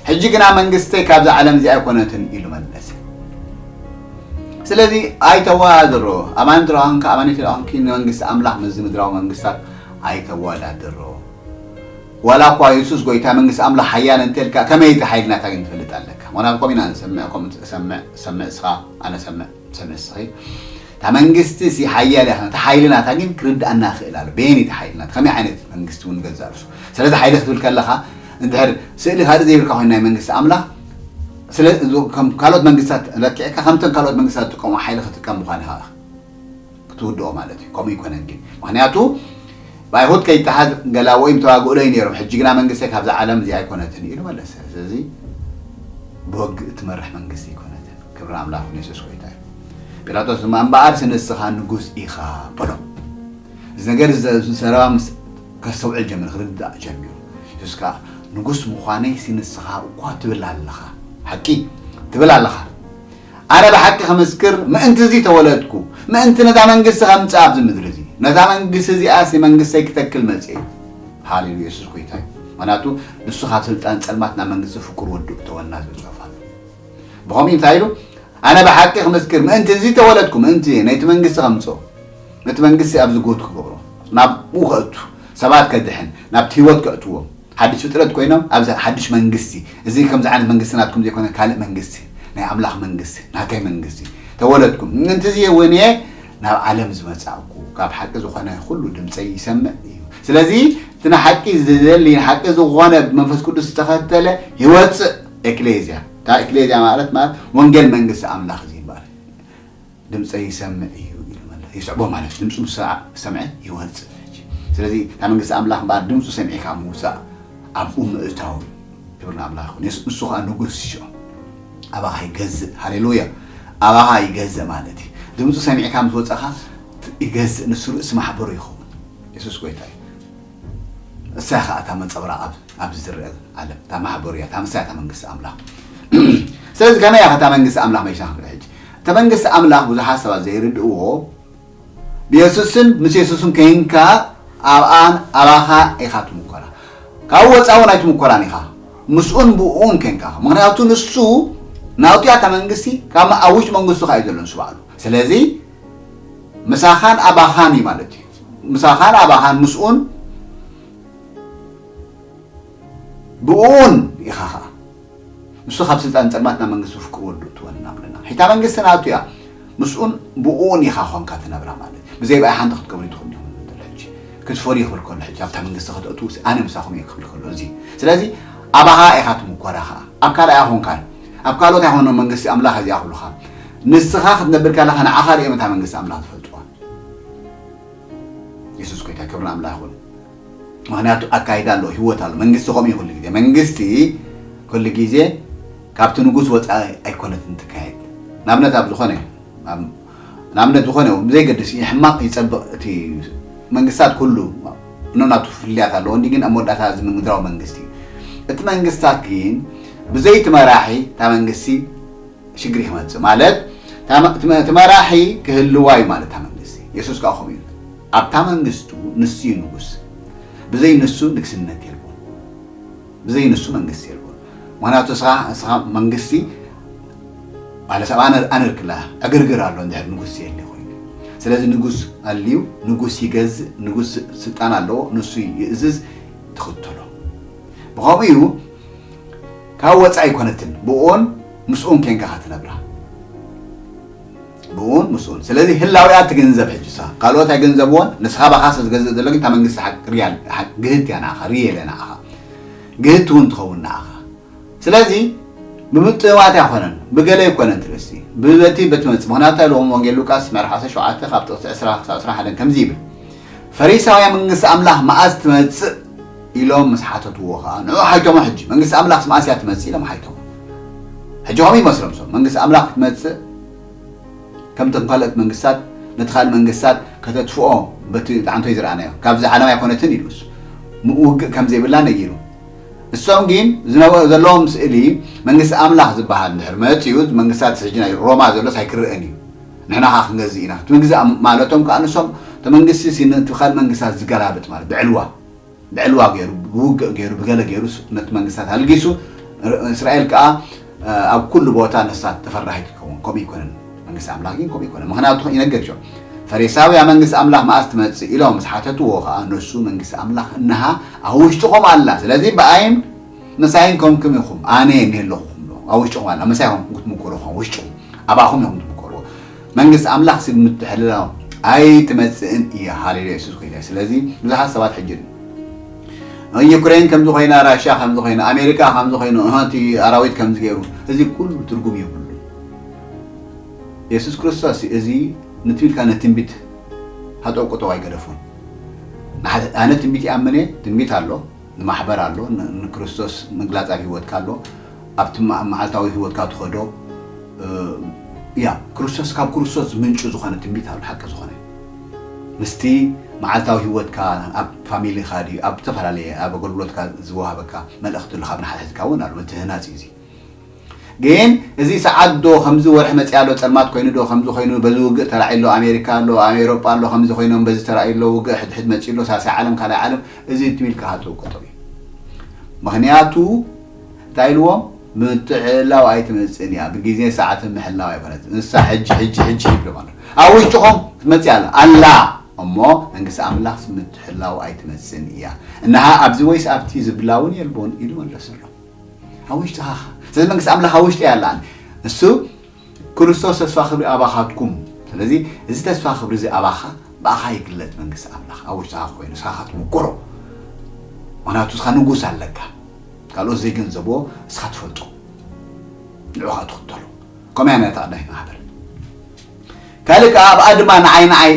"ሕጂ ግና መንግስተይ ካብዛ ዓለም እዚኣ ኣይኮነትን" ኢሉ መለሰ። ስለዚ ኣይተወዳድሮ። ኣማኒ እንተ ደኣ ኾንካ፣ ኣማኒ እንተ ደኣ ኾንኪ፣ ንመንግስቲ ኣምላኽ ምስዚ ምድራዊ መንግስታት ኣይተወዳድሮ። ዋላ እኳ የሱስ ጎይታ፣ መንግስቲ ኣምላኽ ሓያል እንተልካ፣ ከመይ እቲ ሓይሊ ናታ ግን ትፈልጥ ኣለካ? ዋላ ከምኡ ኢና ንሰምዕ፣ ከምኡ ትሰምዕ፣ ሰምዕ እስኻ፣ ኣነ ሰምዕ፣ ሰምዕ እስኺ። እታ መንግስቲ ሲ ሓያል እያ፣ እቲ ሓይሊ ናታ ግን ክርድኣና ይኽእል ኣሎ። በየን እቲ ሓይሊ ናታ? ከመይ ዓይነት መንግስቲ እውን ገዛእ ርእሱ? ስለዚ ሓይሊ ክትብል ከለኻ፣ እንድሕር ስእሊ ካልእ ዘይብልካ ኮይኑ ናይ መንግስቲ ኣምላኽ፣ ስለ፣ ከም ካልኦት መንግስታት ለኪዕካ፣ ከምተን ካልኦት መንግስታት ዝጥቀሙ ሓይሊ ክትጥቀም ምዃን ኢኻ ክትውድኦ ማለት እዩ። ከምኡ ይኮነን ግን። ምኽንያቱ፣ ብኣይሁድ ከይተሓዝ ገላውኦይ ምተዋግኡለይ ነይሮም፣ ሕጂ ግና መንግስተይ ካብዛ ዓለም እዚኣ ኣይኮነትን ኢሉ መለሰ። ስለዚ ብወግእ እትመርሕ መንግስቲ ኣይኮነትን። ክብሪ ኣምላኽ ይኹን፣ የሱስ ጎይታ እዩ። ጲላጦስ ድማ፣ "እምበኣርሲ ንስኻ ንጉስ ኢኻ" በሎ። እዚ ነገር እዚ ዘረባ ምስ ከስተውዕል ጀሚሩ፣ ክርዳእ ጀሚሩ። የሱስ ከኣ፣ "ንጉስ ምዃነይሲ ንስኻ እኳ ትብል ኣለኻ። ሓቂ ትብል ኣለኻ። ኣነ ብሓቂ ክምስክር፣ ምእንቲ እዚ ተወለድኩ፣ ምእንቲ ነዛ መንግስቲ ከምጽእ ኣብዚ ምድሪ እዚ። ነዛ መንግስቲ እዚኣሲ መንግስተይ ክተክል መጽእ እዩ።" ሃሌሉያ፣ የሱስ ጎይታ እዩ። ምኽንያቱ ንሱ ካብ ስልጣን ጸልማት ናብ መንግስቲ ፍቁር ወዱ እተወና ዝብል ጽሑፍ ኣሎ። ብኸምኡ እንታይ ኢሉ? "ኣነ ብሓቂ ክምስክር፣ ምእንቲ እዚ ተወለድኩ፣ ምእንቲ ነይቲ መንግስቲ ከምጽኦ፣ ነቲ መንግስቲ ኣብዚ ጉት ክገብሮ፣ ናብኡ ከእቱ፣ ሰባት ከድሕን፣ ናብቲ ህይወት ከእትዎም፣ ሓድሽ ፍጥረት ኮይኖም ኣብዚ ሓድሽ መንግስቲ፣ እዚ ከምዚ ዓይነት መንግስቲ ናትኩም ዘይኮነ ካልእ መንግስቲ፣ ናይ ኣምላኽ መንግስቲ፣ ናተይ መንግስቲ ተወለድኩም። ምእንቲ እዚ እውን እየ ናብ ዓለም ዝመጻእኩ፣ ካብ ሓቂ ዝኾነ ኩሉ ድምፀይ ይሰምዕ እዩ። ስለዚ እቲ ንሓቂ ዝደሊ፣ ንሓቂ ዝኾነ ብመንፈስ ቅዱስ ዝተኸተለ ይወፅእ ኤክሌዝያ።" እታ ኤክሌዝያ ማለት፣ ማለት ወንጌል መንግስቲ ኣምላኽ እዚ ይባል። "ድምፀይ ይሰምዕ እዩ" ኢሉ መለ-፣ ይስዕቦ ማለት፣ ድምፁ ምስ ሰምዐ ይወፅእ። ስለዚ እታ መንግስቲ ኣምላኽ እምበኣር ድምፁ ሰሚዕካ ምውፃእ፣ ኣብኡ ምእታው እዩ። ክብሪ ንኣምላኽ ይኹን። የሱ-፣ ንሱ ኸዓ ንጉስ እዩ። ኣባኻ ይገዝእ። ሃሌሉያ። ኣባኻ ይገዝእ ማለት እዩ። ድምፁ ሰሚዕካ ምስ ወፃኻ ት-፣ ይገዝእ። ንሱ ርእሲ ማሕበሩ ይኸውን። የሱስ ጎይታ እዩ። እሳ ኸዓ እታ መንጸብራቕ ኣብ-፣ ኣብዚ ዝረአ ዓለም፣ እታ ማሕበሩ እያ፣ እታ ምሳይ እታ መንግስቲ ኣምላኽ። ስለዚ ከመይ እያ እታ መንግስቲ ኣምላኽ መይሻ ክንርኢ ሕጂ? እታ መንግስቲ ኣምላኽ ብዙሓት ሰባት ዘይርድእዎ፣ ብየሱስን ምስ የሱስን ከይንካ ኣብኣን ኣባኻ ኢኻ ትምኮራ። ካብኡ ወጻኢ እውን ኣይትምኮራን ኢኻ። ምስኡን ብኡን ከይንካ። ምኽንያቱ ንሱ ናቱ እያ እታ መንግስቲ፣ ካብ ኣብ ውሽጢ መንግስቱ ኸኣ እዩ ዘሎ ንሱ ባዕሉ። ስለዚ ምሳኻን ኣባኻን እዩ ማለት እዩ። ምሳኻን ኣባኻን ምስኡን ብኡን ኢኻ ኸኣ። ንሱ ካብ ስልጣን ጸልማት ናብ መንግስቲ ፍቅሩ ወዱ እትወንና ብለና። ሕጂ እታ መንግስቲ ናቱ እያ። ምስኡን ብኡን ኢኻ ኾንካ ትነብራ ማለት እዩ። ብዘይ ብኣይ ሓንቲ ክትገብሩ ትኽእሉ ኢኹም ዝብል ሕጂ። ክትፈርዩ ክብል ከሎ ሕጂ ኣብታ መንግስቲ ከተእትዉ ኣነ ምሳኹም እየ ክብል ከሎ እዚ። ስለዚ ኣባኻ ኢኻ ትምኮራ ኸኣ። ኣብ ካልእ ኣይኾንካን። ኣብ ካልኦት ኣይኮነን መንግስቲ ኣምላኽ እዚኣ ክብሉኻ። ንስኻ ክትነብር ከለኻ ንዓኻ ርእዮም እታ መንግስቲ ኣምላኽ ዝፈልጥዋ። የሱስ ጎይታ፣ ክብሪ ንኣምላኽ ይኹን። ምኽንያቱ ኣካይዳ ኣሎ፣ ህይወት ኣሎ። መንግስቲ ከምኡ እዩ ኩሉ ግዜ። መንግስቲ ኩሉ ግዜ ካብቲ ንጉስ ወፃኢ ኣይኮነትን ትካየድ። ንኣብነት ኣብ ዝኾነ፣ ኣብ፣ ንኣብነት ዝኾነ ብዘይገድስ ይሕማቕ ይፀብቕ እቲ መንግስታት ኩሉ ነናቱ ፍልልያት ኣለዎ። እንዲ ግን ኣብ መወዳእታ እዚ ምድራዊ መንግስቲ እዩ። እቲ መንግስታት ግን ብዘይቲ መራሒ እታ መንግስቲ ሽግር ክመፅእ ማለት እታ መ-፣ እቲ መ-፣ እቲ መራሒ ክህልዋ እዩ ማለት እታ መንግስቲ። የሱስ ከዓ ከምኡ እዩ። ኣብታ መንግስቱ ንሱ እዩ ንጉስ። ብዘይ ንሱ ንግስነት የልቦን። ብዘይ ንሱ መንግስቲ የልቦን። ምኽንያቱ እስኻ፣ እስኻ መንግስቲ ማለት ኣብ ኣነር-፣ ኣነርክላ ዕግርግር ኣሎ እንድሕር ንጉስ የለ ኮይኑ። ስለዚ ንጉስ ኣልዩ፣ ንጉስ ይገዝእ፣ ንጉስ ስልጣን ኣለዎ፣ ንሱ ይእዝዝ፣ ትኽተሎ። ብኸምኡ እዩ ካብ ወፃኢ ኣይኮነትን፣ ብኡን ምስኡን ኬንካ ክትነብራ። ብኡን ምስኡን። ስለዚ ህላዊኣ ትግንዘብ ሕጂ ንስኻ። ካልኦት ኣይግንዘብዎን፣ ንስኻ ባኻ ስለ ዝገዝእ ዘሎ ግን እታ መንግስቲ ሓቅ ሪያል፣ ሓቅ ግህት እያ ንዓኻ፣ ሪየል እያ ንዓኻ። ግህት እውን ትኸውን ንዓኻ። ስለዚ ብምጥማት ኣይኮነን፣ ብገለ ኣይኮነን ትርእሲ። ብበቲ በቲ መጽ-፣ ምኽንያቱ እንታይ ኢሉ ወንጌል ሉቃስ ምዕራፍ ዓሰርተ ሸውዓተ ካብ ጥቕሲ ዕስራ ክሳብ ዕስራን ሓደን ከምዚ ይብል። ፈሪሳውያን መንግስቲ ኣምላኽ መኣስ ትመጽእ ኢሎም ምስ ሓተትዎ ኸኣ ንዑ ሓይቶሞ። ሕጂ መንግስቲ ኣምላኽ መኣስ እያ ትመጽእ ኢሎም ሓይቶሞ። ሕጂ ከምኡ ይመስሎም፣ ሰብ መንግስቲ ኣምላኽ ክትመጽእ ከምቶም ካልኦት መንግስታት ነቲ ካልእ መንግስታት ከተጥፍኦ በቲ ጣዕንቶይ ዝረኣናዮ ካብዚ ዓለም ኣይኮነትን ኢሉስ ምውግእ ከም ዘይብላ ነጊሩ። እሶም ግን ዝነበ-፣ ዘለዎም ስእሊ መንግስቲ ኣምላኽ ዝበሃል እንድሕር መጺኡ መንግስታት ሕጂ ናይ ሮማ ዘሎስ ኣይክረአን እዩ። ንሕና ኸኣ ክንገዝእ ኢና። እቲ ምግዛእ ማለቶም ከኣ ንሶም እቲ መንግስቲ ሲ ነቲ ካልእ መንግስታት ዝገላብጥ ማለት ብዕልዋ፣ ብዕልዋ ገይሩ፣ ብውግእ ገይሩ፣ ብገለ ገይሩ ስ-፣ ነቲ መንግስታት ኣልጊሱ፣ ር-፣ እስራኤል ከኣ፣ እ፣ ኣብ ኩሉ ቦታ ንሳ ተፈራሂት ትኸውን። ከምኡ ኣይኮነን። መንግስቲ ኣምላኽ ግን ከምኡ ኣይኮነን። ምኽንያቱ ይነግር እዩ። ፈሪሳውያ መንግስቲ ኣምላኽ መኣስ ትመጽእ ኢሎም ምስ ሓተትዎ ኸኣ ንሱ መንግስቲ ኣምላኽ እንሃ ኣብ ውሽጥኹም ኣላ። ስለዚ ብኣይን ምሳይን ከምኩም ኢኹም፣ ኣነ እየ እኒሀ ኣለኹ። ኣብ ውሽጥኹም ኣላ። ምሳይ ኢኹም ክትምኩሩ ኢኹም፣ ውሽጥኹም። ኣባኹም ኢኹም ትምኮርዎ። መንግስቲ ኣምላኽ ሲ ምትሕልላው ኣይትመጽእን እያ። ሃሌሉያ፣ የሱስ ጎይታ እዩ። ስለዚ ብዙሓት ሰባት ሕጂ ዩክሬን ከምዚ ኮይና፣ ራሽያ ከምዚ ኮይና፣ ኣሜሪካ ከምዚ ኮይኑ፣ እህ፣ እቲ ኣራዊት ከምዚ ገይሩ፣ እዚ ኩሉ ትርጉም የብሉ። የሱስ ክርስቶስ እዚ ንትንቢትካ ነትንቢት ሃጠው ቁጠው ኣይገደፉን። ንሓ-፣ ኣነ ትንቢት ይኣምን እየ፣ ትንቢት ኣሎ። ንማሕበር ኣሎ፣ ን-፣ ንክርስቶስ ምግላጽ ኣብ ህይወትካ ኣሎ። ኣብቲ ማ-፣ መዓልታዊ ህይወትካ ትኸዶ፣ እ፣ ያ፣ ክርስቶስ፣ ካብ ክርስቶስ ምንጩ ዝኾነ ትንቢት ኣሎ፣ ሓቂ ዝኾነ። ምስቲ መዓልታዊ ህይወትካ፣ ኣብ ፋሚሊኻ ድዩ፣ ኣብ ዝተፈላለየ፣ ኣብ ኣገልግሎትካ ዝወሃበካ መልእኽቲ ኣሎ፣ ካብ ንሓድሕድካ እውን ኣሎ። እቲ ህናጽ እዩ እዚ። ግን እዚ ሰዓት ዶ ከምዚ ወርሒ መጺኣ ኣሎ፣ ጸልማት ኮይኑ ዶ ከምዚ ኮይኑ፣ በዚ ውግእ ተራዒ ኣሎ፣ ኣሜሪካ ኣሎ፣ ኣብ ኤውሮጳ ኣሎ፣ ከምዚ ኮይኖም በዚ ተራእዩ ኣሎ፣ ውግእ ሕድሕድ መጺኡ ኣሎ፣ ሳልሳይ ዓለም፣ ካልኣይ ዓለም፣ እዚ ትሚልካ ሃተው ቀጠው እዩ። ምኽንያቱ እንታይ ኢልዎም? ምትሕልላው ኣይትመጽእን እያ፣ ብግዜ ሰዓትን ምሕላው ኣይኮነትን። ንሳ ሕጂ፣ ሕጂ፣ ሕጂ ይብሎም ኣሎ። ኣብ ውሽጥኹም ትመጽእ ኣላ፣ ኣላ። እሞ መንግስቲ ኣምላኽ ምትሕልላው ኣይትመጽእን እያ። እንሃ ኣብዚ ወይስ ኣብቲ ዝብላ እውን የልቦን ኢሉ መለሰሎም። ኣብ ውሽጥኻ። ስለዚ መንግስቲ ኣምላኽ ኣብ ውሽጢ እያ ኣላ። እሱ ክርስቶስ ተስፋ ክብሪ ኣባኻትኩም። ስለዚ እዚ ተስፋ ክብሪ እዚ ኣባኻ፣ ብኣኻ ይግለጽ መንግስቲ ኣምላኽ። ኣብ ውሽጥኻ ኮይኑ ንስኻ ትምኩሮ። ምኽንያቱ ንስኻ ንጉስ ኣለካ። ካልኦት ዘይገንዘብዎ ንስኻ ትፈልጦ። ንዑኻ ትኽተሎ። ከምኡ እያ ነታ ቀዳማይ ማሕበር። ካልእ ከኣ ኣብኣ ድማ ንዓይ ንዓይ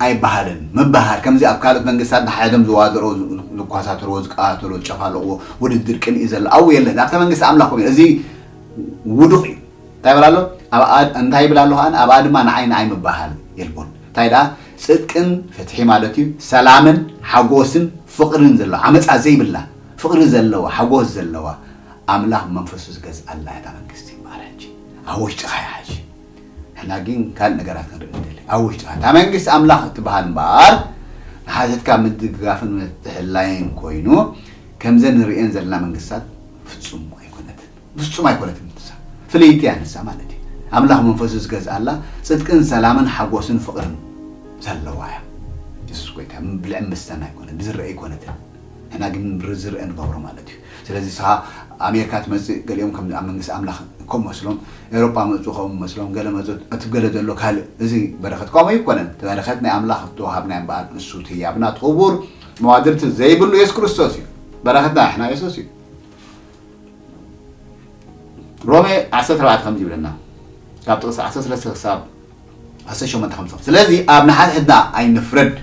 ኣይበሃልን። ምበሃል ከምዚ ኣብ ካልኦት መንግስታት ንሓድሕዶም ዝዋዘርዎ፣ ዝኳሳተርዎ፣ ዝቀባተርዎ፣ ዝጨፋለቕዎ ውድድር ቅንኢ ዘሎ ኣብኡ የለን። ኣብታ መንግስቲ ኣምላኽ ኮይኑ እዚ ውዱቕ እዩ። እንታይ ይብል ኣሎ? ኣብ ኣድ-፣ እንታይ ይብል ኣሎ ከኣ? ኣብኣ ድማ ንዓይ ንዓይ ምበሃል የልቦን። እንታይ ደኣ? ጽድቅን ፍትሒ ማለት እዩ፣ ሰላምን ሓጎስን ፍቕርን ዘሎ፣ ዓመጻ ዘይብላ፣ ፍቕሪ ዘለዋ፣ ሓጎስ ዘለዋ፣ ኣምላኽ መንፈሱ ዝገዝኣላ እያ እታ መንግስቲ። እምበኣር ሕጂ ኣብ ውሽጥኻ እያ ሕጂ። ንሕና ግን ካልእ ነገራት ክንርኢ ንደሊ። ኣብ ውሽጥኻ እታ መንግስቲ ኣምላኽ እትበሃል እምበኣር፣ ንሓተትካ ምድግጋፍን ምትሕልላይን ኮይኑ፣ ከምዘን ንርእየን ዘለና መንግስታት ፍጹም ኣይኮነትን። ፍጹም ኣይኮነትን ንሳ። ፍልይቲ እያ ንሳ ማለት እዩ። ኣምላኽ መንፈሱ ዝገዝኣላ ጽድቅን ሰላምን ሓጎስን ፍቕርን ዘለዋ እያ። የሱስ ጎይታ፣ ብልዕን መስተን ኣይኮነን፣ ብዝረአ ኣይኮነትን። ንሕና ግን ብዝረአ ንገብሮ ማለት እዩ። ስለዚ ንስኻ ኣሜሪካ ትመጽእ፣ ገሊኦም ከም ኣብ መንግስቲ ኣምላኽ ከም መስሎም፣ ኤውሮጳ መጹ ከም መስሎም፣ ገለ መጹ፣ እቲ ገለ ዘሎ ካልእ፣ እዚ በረኸት ከምኡ ኣይኮነን። እቲ በረኸት ናይ ኣምላኽ እተዋሃብና እምበኣር፣ ንሱ እቲ ህያብና እቲ ክቡር መዋድርቲ ዘይብሉ የሱስ ክርስቶስ እዩ። በረኸትና ንሕና የሱስ እዩ። ሮሜ ዓሰርተ ኣርባዕተ ከምዚ ይብለና፣ ካብ ጥቕሲ ዓሰርተ ሰለስተ ክሳብ ዓሰርተ ሸሞንተ ከምዚ። ስለዚ ኣብ ንሓድሕድና ኣይንፍረድ።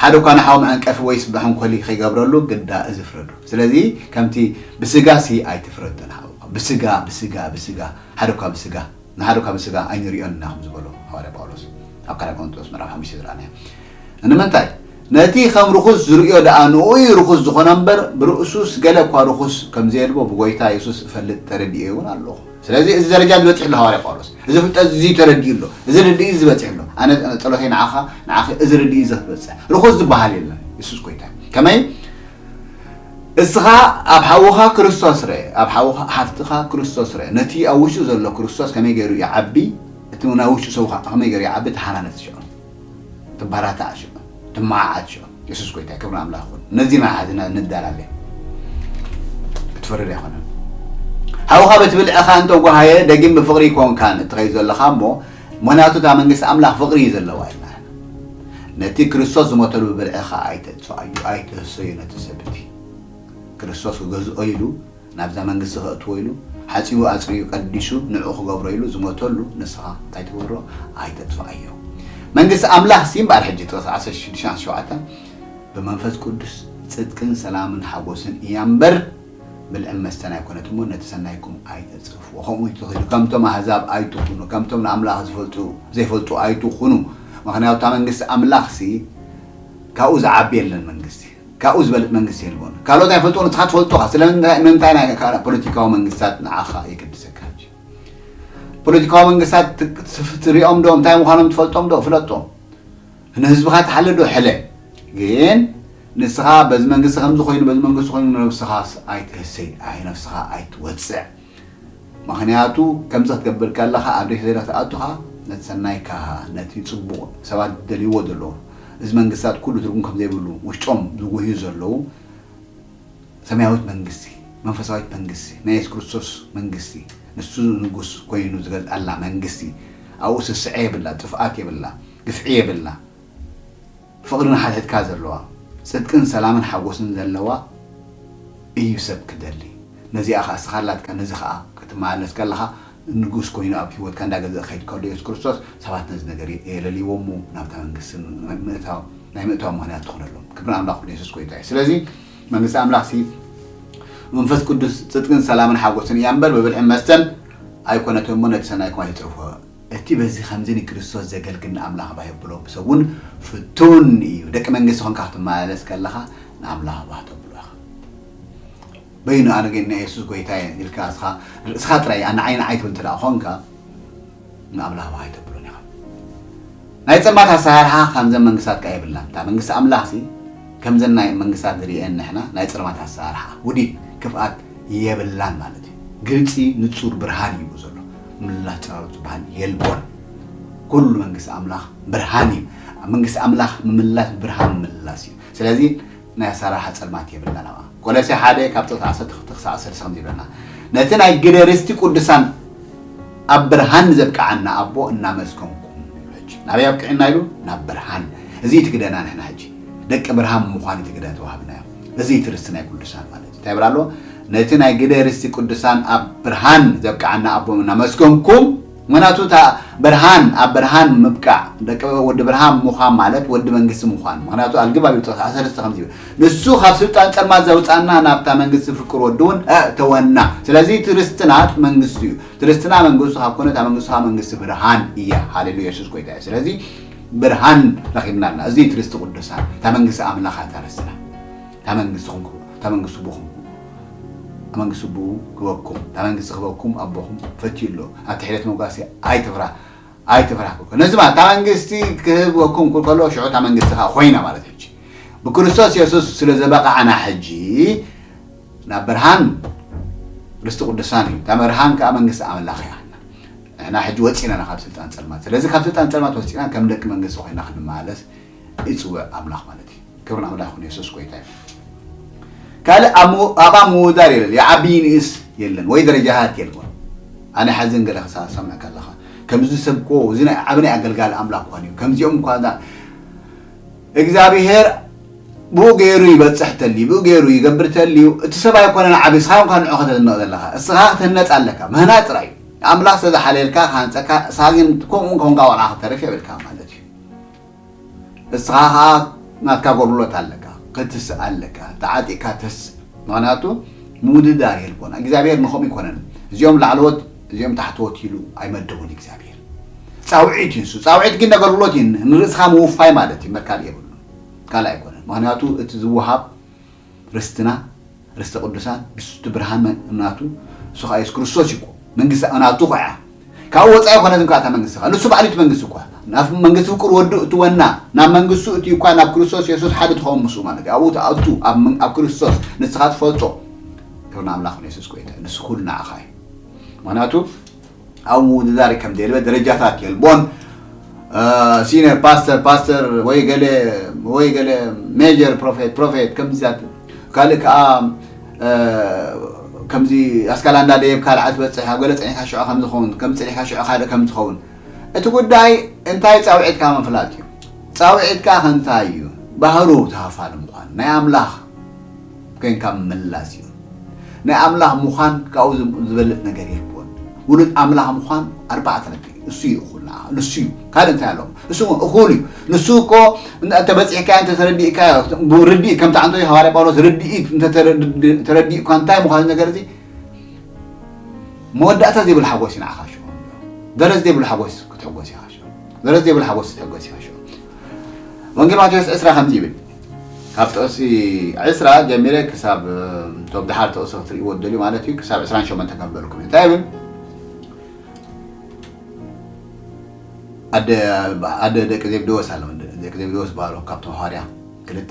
ሓደ እኳ ንሓው መዐንቀፊ ወይስ መሐንኮሊ ከይገብረሉ ግዳ እዚ ፍረዱ። ስለዚ ከምቲ ብስጋ ሲ ኣይትፍረድ ንሓውኻ። ብስጋ፣ ብስጋ፣ ብስጋ፣ ሓደ እኳ ብስጋ፣ ንሓደ እኳ ብስጋ ኣይንሪኦን ኢና ከም ዝበሎ ሃዋርያ ጳውሎስ ኣብ ካልኣይ ቆሮንቶስ ምዕራፍ ሓሙሽተ ዝረኣናዮ። ንምንታይ? ነቲ ከም ርኹስ ዝርእዮ ደኣ ንኡ እዩ ርኹስ ዝኾነ እምበር፣ ብርእሱስ ገለ እኳ ርኹስ ከም ዘየልቦ ብጎይታ የሱስ እፈልጥ ተረዲኤ እውን ኣለኹ። ስለዚ እዚ ደረጃ ዝበጽሕ ኣሎ ሃዋርያ ጳውሎስ። እዚ ፍልጠት እዚ ተረዲኡ ኣሎ። እዚ ርድኢ እዚ ዝበጽሕ ኣሎ። ኣነ ጸሎተይ ንዓኻ፣ ንዓኺ እዚ ርድኢ እዚ ክትበጽሕ። ርኹስ ዝበሃል የለን። የሱስ ጎይታ እዩ። ከመይ? እስኻ ኣብ ሓውኻ ክርስቶስ ርአ፣ ኣብ ሓውኻ፣ ሓፍትኻ ክርስቶስ ርአ። ነቲ ኣብ ውሽጡ ዘሎ ክርስቶስ ከመይ ገይሩ ይዓቢ፣ እቲ ናይ ውሽጡ ሰው ከ-፣ ከመይ ገይሩ ይዓቢ፣ ተሓናነጽ ሽዑ። ትበራታዕ ሽዑ። ትመዓዓድ ሽዑ። የሱስ ጎይታ፣ ክብሪ ኣምላኽ ይኹን። ነዚ ኢና ሓዚና ንዳላለ። ክትፈርድ ኣይኮነን። ሓውኻ በቲ ብልዕኻ እንተጓሃየ፣ ደጊም ብፍቕሪ ይኮንካን እትኸይድ ዘለኻ እሞ፣ ምኽንያቱ እታ መንግስቲ ኣምላኽ ፍቕሪ እዩ ዘለዋ ኢልና። ነቲ ክርስቶስ ዝሞተሉ ብብልዕኻ ኣይተጥፍኣዮ፣ ኣይትህሰዮ ነቲ ሰብ እቲ። ክርስቶስ ክገዝኦ ኢሉ፣ ናብዛ መንግስቲ ከእትዎ ኢሉ፣ ሓጺቡ ኣጽሪዩ ቀዲሱ ንዕኡ ክገብሮ ኢሉ ዝሞተሉ ንስኻ እንታይ ትገብሮ? ኣይተጥፍኣዮ። መንግስቲ ኣምላኽ ሲ እምበኣር ሕጂ ጥቕሲ ዓሰርተ ሽዱሽተ ዓሰርተ ሸውዓተ፣ ብመንፈስ ቅዱስ ጽድቅን ሰላምን ሓጎስን እያ እምበር፣ ብልዕን መስተን ኣይኮነት እሞ፣ ነቲ ሰናይኩም ኣይተጽርፍዎ። ከምኡ እዩ ተኺሉ፣ ከምቶም ኣህዛብ ኣይትኹኑ፣ ከምቶም ንኣምላኽ ዝፈልጡ፣ ዘይፈልጡ ኣይትኹኑ። ምኽንያቱ እታ መንግስቲ ኣምላኽሲ ካብኡ ዝዓቢ የለን መንግስቲ፣ ካብኡ ዝበልጥ መንግስቲ የልቦን። ካልኦት ኣይፈልጥዎ፣ ንስኻ ትፈልጦ ኢኻ። ስለምንታይ፣ ንምንታይ ናይ ካልእ ፖለቲካዊ መንግስታት ንዓኻ የገድሰካ? ሕጂ ፖለቲካዊ መንግስታት ት-፣ ትፍ-፣ ትሪኦም ዶ? እንታይ ምዃኖም ትፈልጦም ዶ? ፍለጦም። ንህዝብኻ ትሓለ ዶ? ሕለ። ግን ንስኻ በዚ መንግስቲ ከምዚ ኮይኑ፣ በዚ መንግስቲ ኮይኑ፣ ነብስኻስ ኣይትህሰይ፣ ኣይ ነብስኻ ኣይትወጽዕ። ምኽንያቱ ከምዚ ክትገብር ከለኻ ኣብ ሬሳ ዘይዳ ክትኣቱኻ ነቲ ሰናይካ፣ ነቲ ጽቡቕ ሰባት ደልይዎ ዘለዉ፣ እዚ መንግስታት ኩሉ ትርጉም ከም ዘይብሉ ውሽጦም ዝጉህዩ ዘለዉ፣ ሰማያዊት መንግስቲ፣ መንፈሳዊት መንግስቲ፣ ናይ የሱስ ክርስቶስ መንግስቲ፣ ንሱ ንጉስ ኮይኑ ዝገልጣላ መንግስቲ፣ ኣብኡ ስስዐ የብላ፣ ጥፍኣት የብላ፣ ግፍዒ የብላ። ፍቕሪ ንሓድሕድካ ዘለዋ፣ ጽድቅን ሰላምን ሓጎስን ዘለዋ እዩ ሰብ ክደሊ። ነዚኣ ኸኣ እስኻ ኣላትካ፣ ነዚ ኸኣ ክትመላለስ ከለኻ፣ ንጉስ ኮይኑ ኣብ ህይወትካ እንዳገዝአ ክኸይድ ከሎ የሱስ ክርስቶስ፣ ሰባት ነዚ ነገር የለልይዎ እሞ ናብታ መንግስቲ ምእታው፣ ናይ ምእታው ምኽንያት ትኾነሎም። ክብሪ ኣምላኽ ንየሱስ ጎይታ እዩ። ስለዚ መንግስቲ ኣምላኽሲ መንፈስ ቅዱስ ጽድቅን ሰላምን ሓጎስን እያ እምበር ብብልዕን መስተን ኣይኮነትን እሞ ነቲ ሰናይኩም ኣይትጽርፍዎ። እቲ በዚ ኸምዚ ንክርስቶስ ዘገልግል ንኣምላኽ ባህ የብሎ፣ ብሰብ እውን ፍቱን እዩ። ደቂ መንግስቲ ኾንካ ክትመላለስ ከለኻ ንኣምላኽ ባህ ተብሎ ኢኻ። በይኑ ኣነ ግን ናይ የሱስ ጎይታ እየ ኢልካ እስኻ፣ ርእስኻ ጥራይ ንዓይ ንዓይ ትብል እንተ ደኣ ኾንካ ንኣምላኽ ባህ ኣይተብሎን ኢኻ። ናይ ጸልማት ኣሰራርሓ ከምዘን መንግስታት ከኣ የብላን። እታ መንግስቲ ኣምላኽሲ ከምዘን ናይ መንግስታት ንርእየን ንሕና ናይ ጸልማት ኣሰራርሓ፣ ውዲት፣ ክፍኣት የብላን ማለት እዩ። ግልጺ ንጹር ብርሃን እዩ ዘሎ። ምምላስ ጸላሎት ዝበሃል የልቦን። ኩሉ መንግስቲ ኣምላኽ ብርሃን እዩ። ኣብ መንግስቲ ኣምላኽ ምምላስ ብርሃን ምምላስ እዩ። ስለዚ ናይ ኣሰራርሓ ጸልማት የብልናን። ኣብኣ ቆሎሴ ሓደ ካብ ጥቕሲ ዓሰርተ ክልተ ክሳብ ዓሰርተ ሰለስተ ከምዚ ይብለና፣ ነቲ ናይ ግደ ርስቲ ቅዱሳን ኣብ ብርሃን ዘብቅዓና ኣቦ እናመስገንኩም ይብሎ። ሕጂ ናበይ ኣብቅዕና ኢሉ? ናብ ብርሃን። እዚ እቲ ግደና ንሕና ሕጂ ደቂ ብርሃን ምዃን እቲ ግደ ተዋህብናዮ። እዚ እቲ ርስቲ ናይ ቅዱሳን ማለት እዩ። እንታይ ይብል ኣሎ? ነቲ ናይ ግደ ርስቲ ቅዱሳን ኣብ ብርሃን ዘብቅዓና ኣቦ እናመስገንኩም፣ ምኽንያቱ እታ ብርሃን፣ ኣብ ብርሃን ምብቃዕ፣ ደቂ ወዲ ብርሃን ምዃን ማለት ወዲ መንግስቲ ምዃን። ምኽንያቱ ኣልግብ ኣብ ጥቕሲ ዓሰርተ ሰለስተ ከምዚ ይብል፣ ንሱ ካብ ስልጣን ጸልማት ዘውጻና ናብታ መንግስቲ ፍቅር ወዲ እውን ኣእተወና። ስለዚ እቲ ርስትና መንግስቲ እዩ። እቲ ርስትና መንግስቱ ካብ ኮነ እታ መንግስቱ ከዓ መንግስቲ ብርሃን እያ። ሃሌሉያ፣ የሱስ ጎይታ እዩ። ስለዚ ብርሃን ረኺብና ኣለና። እዚ እቲ ርስቲ ቅዱሳን፣ እታ መንግስቲ ኣምላኽ እያ እታ ርስትና። እታ መንግስቲ ኹም-፣ እታ መንግስቲ ብኹም፣ እታ መንግስቲ ብኡ ክበኩም፣ እታ መንግስቲ ክበኩም ኣቦኹም ፈትዩ ኣሎ። ኣብቲ ሕደት መጓሲ ኣይትፍራህ፣ ኣይትፍራህ ክብሎ። ነዚ ማለት እታ መንግስቲ ክህበኩም ክብል ከሎ ሽዑ እታ መንግስቲ ከዓ ኮይና ማለት ሕጂ። ብክርስቶስ የሱስ ስለ ዘበቃዕና ሕጂ ናብ ብርሃን ርስቲ ቅዱሳን እዩ። እታ ብርሃን ከዓ መንግስቲ ኣምላኽ እያ። ንሕና ሕጂ ወፂና ኢና ካብ ስልጣን ጸልማት። ስለዚ ካብ ስልጣን ጸልማት ወፂና ከም ደቂ መንግስቲ ኮይና ክንመላለስ ይጽውዕ ኣምላኽ ማለት እዩ። ክብሪ ንኣምላኽ ይኹን፣ የሱስ ጎይታ እዩ። ካልእ ኣብ ምው-፣ ኣብኣ ምውዳር የለን፣ ይዓቢ ይንእስ የለን፣ ወይ ደረጃታት የልቦን። ኣነ ሓዘን ገለ ክሳ-፣ ሰምዕ ከለኻ፣ ከምዚ ሰብ እኮ፣ እዚ ናይ ዓቢ ናይ ኣገልጋሊ ኣምላኽ እኳ እዩ። ከምዚኦም እኳ እዛ እግዚኣብሔር ብኡ ገይሩ ይበጽሕ ተልዩ፣ ብኡ ገይሩ ይገብር ተልዩ፣ እቲ ሰብ ኣይኮነን ዓቢ፣ እስኻ እንኳ ንዑ ከተድንቕ ዘለኻ። እስኻ ክትህነጽ ኣለካ። ምህናጽ ጥራይ እዩ። ኣምላኽ ስለ ዝሓለየልካ፣ ክሃንጸካ፣ እስኻ ግን ከምኡ እንኮንካ ዋላ ክትተርፍ የብልካ ማለት እዩ። እስኻ ኸኣ ናትካ ጎድሎት ኣለካ፣ ክትስእ ኣለካ፣ ተዓጢቕካ ተስእ። ምኽንያቱ ምውድዳር የልቦና። እግዚኣብሔር ንኸምኡ ኣይኮነን። እዚኦም ላዕለዎት፣ እዚኦም ታሕተዎት ኢሉ ኣይመደቦን እግዚኣብሔር። ጻውዒት እዩ ንሱ። ጻውዒት ግን ኣገልግሎት እዩ። ንርእስኻ ምውፋይ ማለት እዩ። እምበር ካልእ የብሉን። ካልእ ኣይኮነን። ምኽንያቱ እቲ ዝወሃብ ርስትና፣ ርስተ ቅዱሳን፣ ንሱ እቲ ብርሃን መ-፣ ናቱ፣ ንሱ ኸኣ የሱስ ክርስቶስ እዩ እኮ። መንግስቲ ናቱ እኮ እያ። ካብኡ ወጻኢ ኣይኮነትን እኮ እታ መንግስቲ ኸኣ። ንሱ ባዕሉ እቲ መንግስቲ እኮ። ናብ መንግስቲ ፍቁር ወዱ እትወና፣ ናብ መንግስቱ እቲ እኳ ናብ ክርስቶስ የሱስ ሓደ ትኸውን ምስኡ ማለት እዩ። ኣብኡ ትኣቱ፣ ኣብ መን-፣ ኣብ ክርስቶስ ንስኻ ትፈልጦ። ክብሪ ንኣምላኽ ንየሱስ ጎይታ እዩ። ንሱ ኩሉ ንዓኻ እዩ። ምኽንያቱ ኣብ ምውድዳር ከም ዘየልበ ደረጃታት የልቦን። እ፣ ሲኒየር ፓስተር፣ ፓስተር ወይ ገለ፣ ወይ ገለ ሜጀር ፕሮፌት፣ ፕሮፌት ከምዚታት ካልእ ከኣ፣ እ፣ ከምዚ ኣስካላ እንዳደየብ ካልዓ ትበጽሕ፣ ኣብ ገለ ጸኒሕካ ሽዑ ከም ዝኸውን፣ ከም ጸኒሕካ ሽዑ ካልእ ከም ዝኸውን። እቲ ጉዳይ እንታይ ጻውዒትካ ምፍላጥ እዩ። ጻውዒትካ ከ እንታይ እዩ? ባህሩ ተኻፋሊ ምዃን፣ ናይ ኣምላኽ ኮንካ ምምላስ እዩ። ናይ ኣምላኽ ምዃን ካብኡ ዝም-፣ ዝበልጽ ነገር የልቦን። ውሉድ ኣምላኽ ምዃን ኣርባዕተ ነጥቢ እዩ። እሱ እዩ እኹል ንዓኻ፣ ንሱ እዩ። ካልእ እንታይ ኣለዎ? እሱ እውን እኹል እዩ። ንሱ እኮ እንተ-፣ እንተበጺሕካዮ፣ እንተተረዲእካዮ፣ ርድኢት፣ ከምቲ ዓንቶ ሃዋርያ ጳውሎስ ርድኢት እንተተረድ-፣ ተረዲእኳ እንታይ ምዃኑ ነገር እዚ መወዳእታ ዘይብሉ ሓጎስ እዩ ንዓኻ ሽዑ። ደረት ዘይብሉ ሓጎስ ክትሕጎስ ኢኻ ሽዑ። ደረት ዘይብሉ ሓጎስ ክትሕጎስ ኢኻ ሽዑ። ወንጌል ማቴዎስ ዕስራ ከምዚ ይብል። ካብ ጥቕሲ ዕስራ ጀሚረ ክሳብ፣ እቶም ድሓር ጥቕሲ ክትርእይዎ ትደልዩ ማለት እዩ፣ ክሳብ ዕስራን ሸሞንተን ከንበረልኩም እዩ። እንታይ ይብል? ኣደ፣ ኣደ ደቂ ዘብዴዎስ ኣለዉ። ደቂ ዘብዴዎስ ዝበሃሉ ካብቶም ሃዋርያ ክልተ።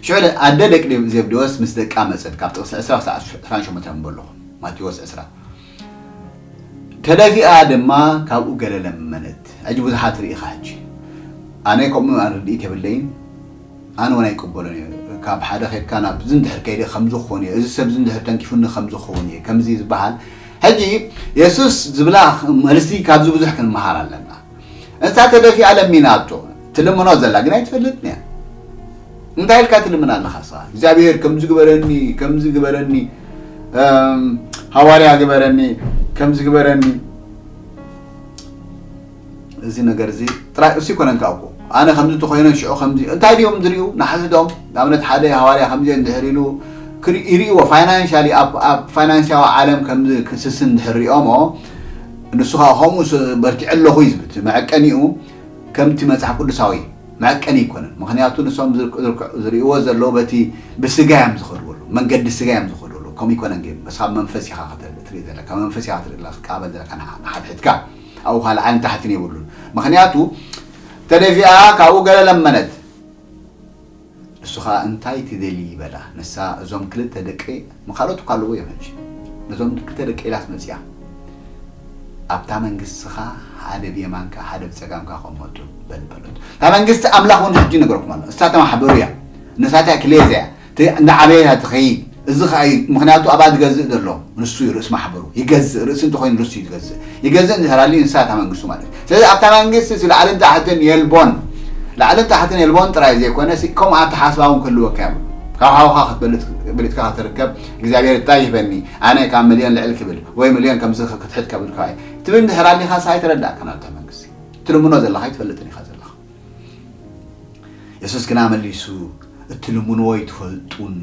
ሽዑ ኣደ ደቂ ዘብዴዎስ ምስ ደቃ መጸት፣ ካብ ጥቕሲ ዕስራ ክሳብ ዕስራን ሸሞንተን ከንብበልኩም። ማቴዎስ ዕስራ። ተደፊኣ ድማ ካብኡ ገለ ለመነት። ሕጂ ብዙሓት ርኢኻ ሕጂ። ኣነ ከምኡ ርድኢት የብለይን። ኣነ እውን ኣይቅበሎን እየ። ካብ ሓደ ኬድካ ናብ እዚ እንድሕር ከይደ ከምዚ ክኸውን እየ፣ እዚ ሰብ እዚ እንድሕር ተንኪፉኒ ከምዚ ክኸውን እየ፣ ከምዚ ዝበሃል። ሕጂ የሱስ ዝብላ መልሲ ካብዚ ብዙሕ ክንመሃር ኣለና። እሳ ተደፊኣ ለሚናቶ፣ ትልምኖ ዘላ ግን ኣይትፈልጥን እያ። እንታይ ኢልካ ትልምን ኣለኻ ንስኻ? እግዚኣብሔር ከምዚ ግበረኒ፣ ከምዚ ግበረኒ፣ እም፣ ሃዋርያ ግበረኒ፣ ከምዚ ግበረኒ። እዚ ነገር እዚ ጥራይ እሱ ይኮነን ከኣ እኮ። ኣነ ከምዚ እንተኾይነ ሽዑ ከምዚ፣ እንታይ ድዮም ዝርእዩ? ንሓድሕዶም፣ ንኣብነት ሓደ ሃዋርያ ከምዚ እንድሕር ኢሉ ክርኢ-፣ ይርእይዎ። ፋይናንሻሊ ኣብ፣ ኣብ ፋይናንሻዊ ዓለም ከምዚ ክስስን እንድሕር ሪኦሞ፣ ንሱ ከኣ ከምኡ ስ-፣ በርቲዐ ኣለኹ እዩ ዝብል። እቲ መዐቀኒኡ ከምቲ መጽሓፍ ቅዱሳዊ መዐቀኒ ኣይኮነን። ምኽንያቱ ንሶም ዝር-፣ ዝርክ-፣ ዝርእይዎ ዘለዉ በቲ ብስጋ እዮም ዝኸድዎ ኣለዉ። መንገዲ ስጋ እዮም ዝኸድዎ ኣለዉ። ከምኡ ኣይኮነን ግን፣ ንስኻ ብመንፈስ ኢኻ ክትርኢ፣ ትርኢ ዘለካ። መንፈስ ኢኻ ትርኢ ዘለካ፣ ክትቀባበል ዘለካ ንሓ-፣ ንሓድሕድካ። ኣብኡ ኸኣ ላዕልን ታሕትን የብሉን። ምኽንያቱ ተደፊኣ ካብኡ ገለ ለመነት። ንሱ ኸኣ እንታይ ትደልዪ በላ። ንሳ እዞም ክልተ ደቂ፣ ካልኦት እኳ ኣለዉ እዮም ሕጂ። ነዞም ክልተ ደቂ ኢላስ መጺኣ። ኣብታ መንግስትኻ ሓደ ብየማንካ ሓደ ብጸጋምካ ክቕመጡ በል በሎት። እታ መንግስቲ ኣምላኽ እውን ሕጂ ይነግረኩም ኣሎ። ንሳ ተማሕበሩ እያ። ንሳ እታ ክሌዛ እያ። ት-፣ እንዳዓበየ እያ ትኸይድ። እዚ ኸኣ እዩ፣ ምኽንያቱ ኣብኣ ዝገዝእ ዘሎ ንሱ እዩ፣ ርእሲ ማሕበሩ። ይገዝእ፣ ርእሲ እንተኾይኑ ንሱ እዩ ዝገዝእ። ይገዝእ እንድሕር ኣልዩ ንሳ እታ መንግስቱ ማለት እዩ። ስለዚ ኣብታ መንግስቲ እቲ ላዕልን ታሕትን የልቦን። ላዕልን ታሕትን የልቦን ጥራይ ዘይኮነ፣ ሲ-፣ ከምኡ ኣተሓስባ እውን ክህልወካ የብሉ። ካብ ሓውኻ ክትበልጽ፣ በሊጽካ ክትርከብ፣ እግዚኣብሔር እንታይ ይህበኒ፣ ኣነ ካብ ሚልዮን ልዕል ክብል፣ ወይ ሚልዮን ከምዚ ክትሕት ከብል ከኣ ትብል እንድሕር ኣሊኻ፣ ሳ ኣይተረዳእካን ኣብታ መንግስቲ። ትልምኖ ዘለኻ ኣይትፈልጥን ኢኻ ዘለኻ። የሱስ ግና መሊሱ፣ "እትልምንዎ ኣይትፈልጡን፣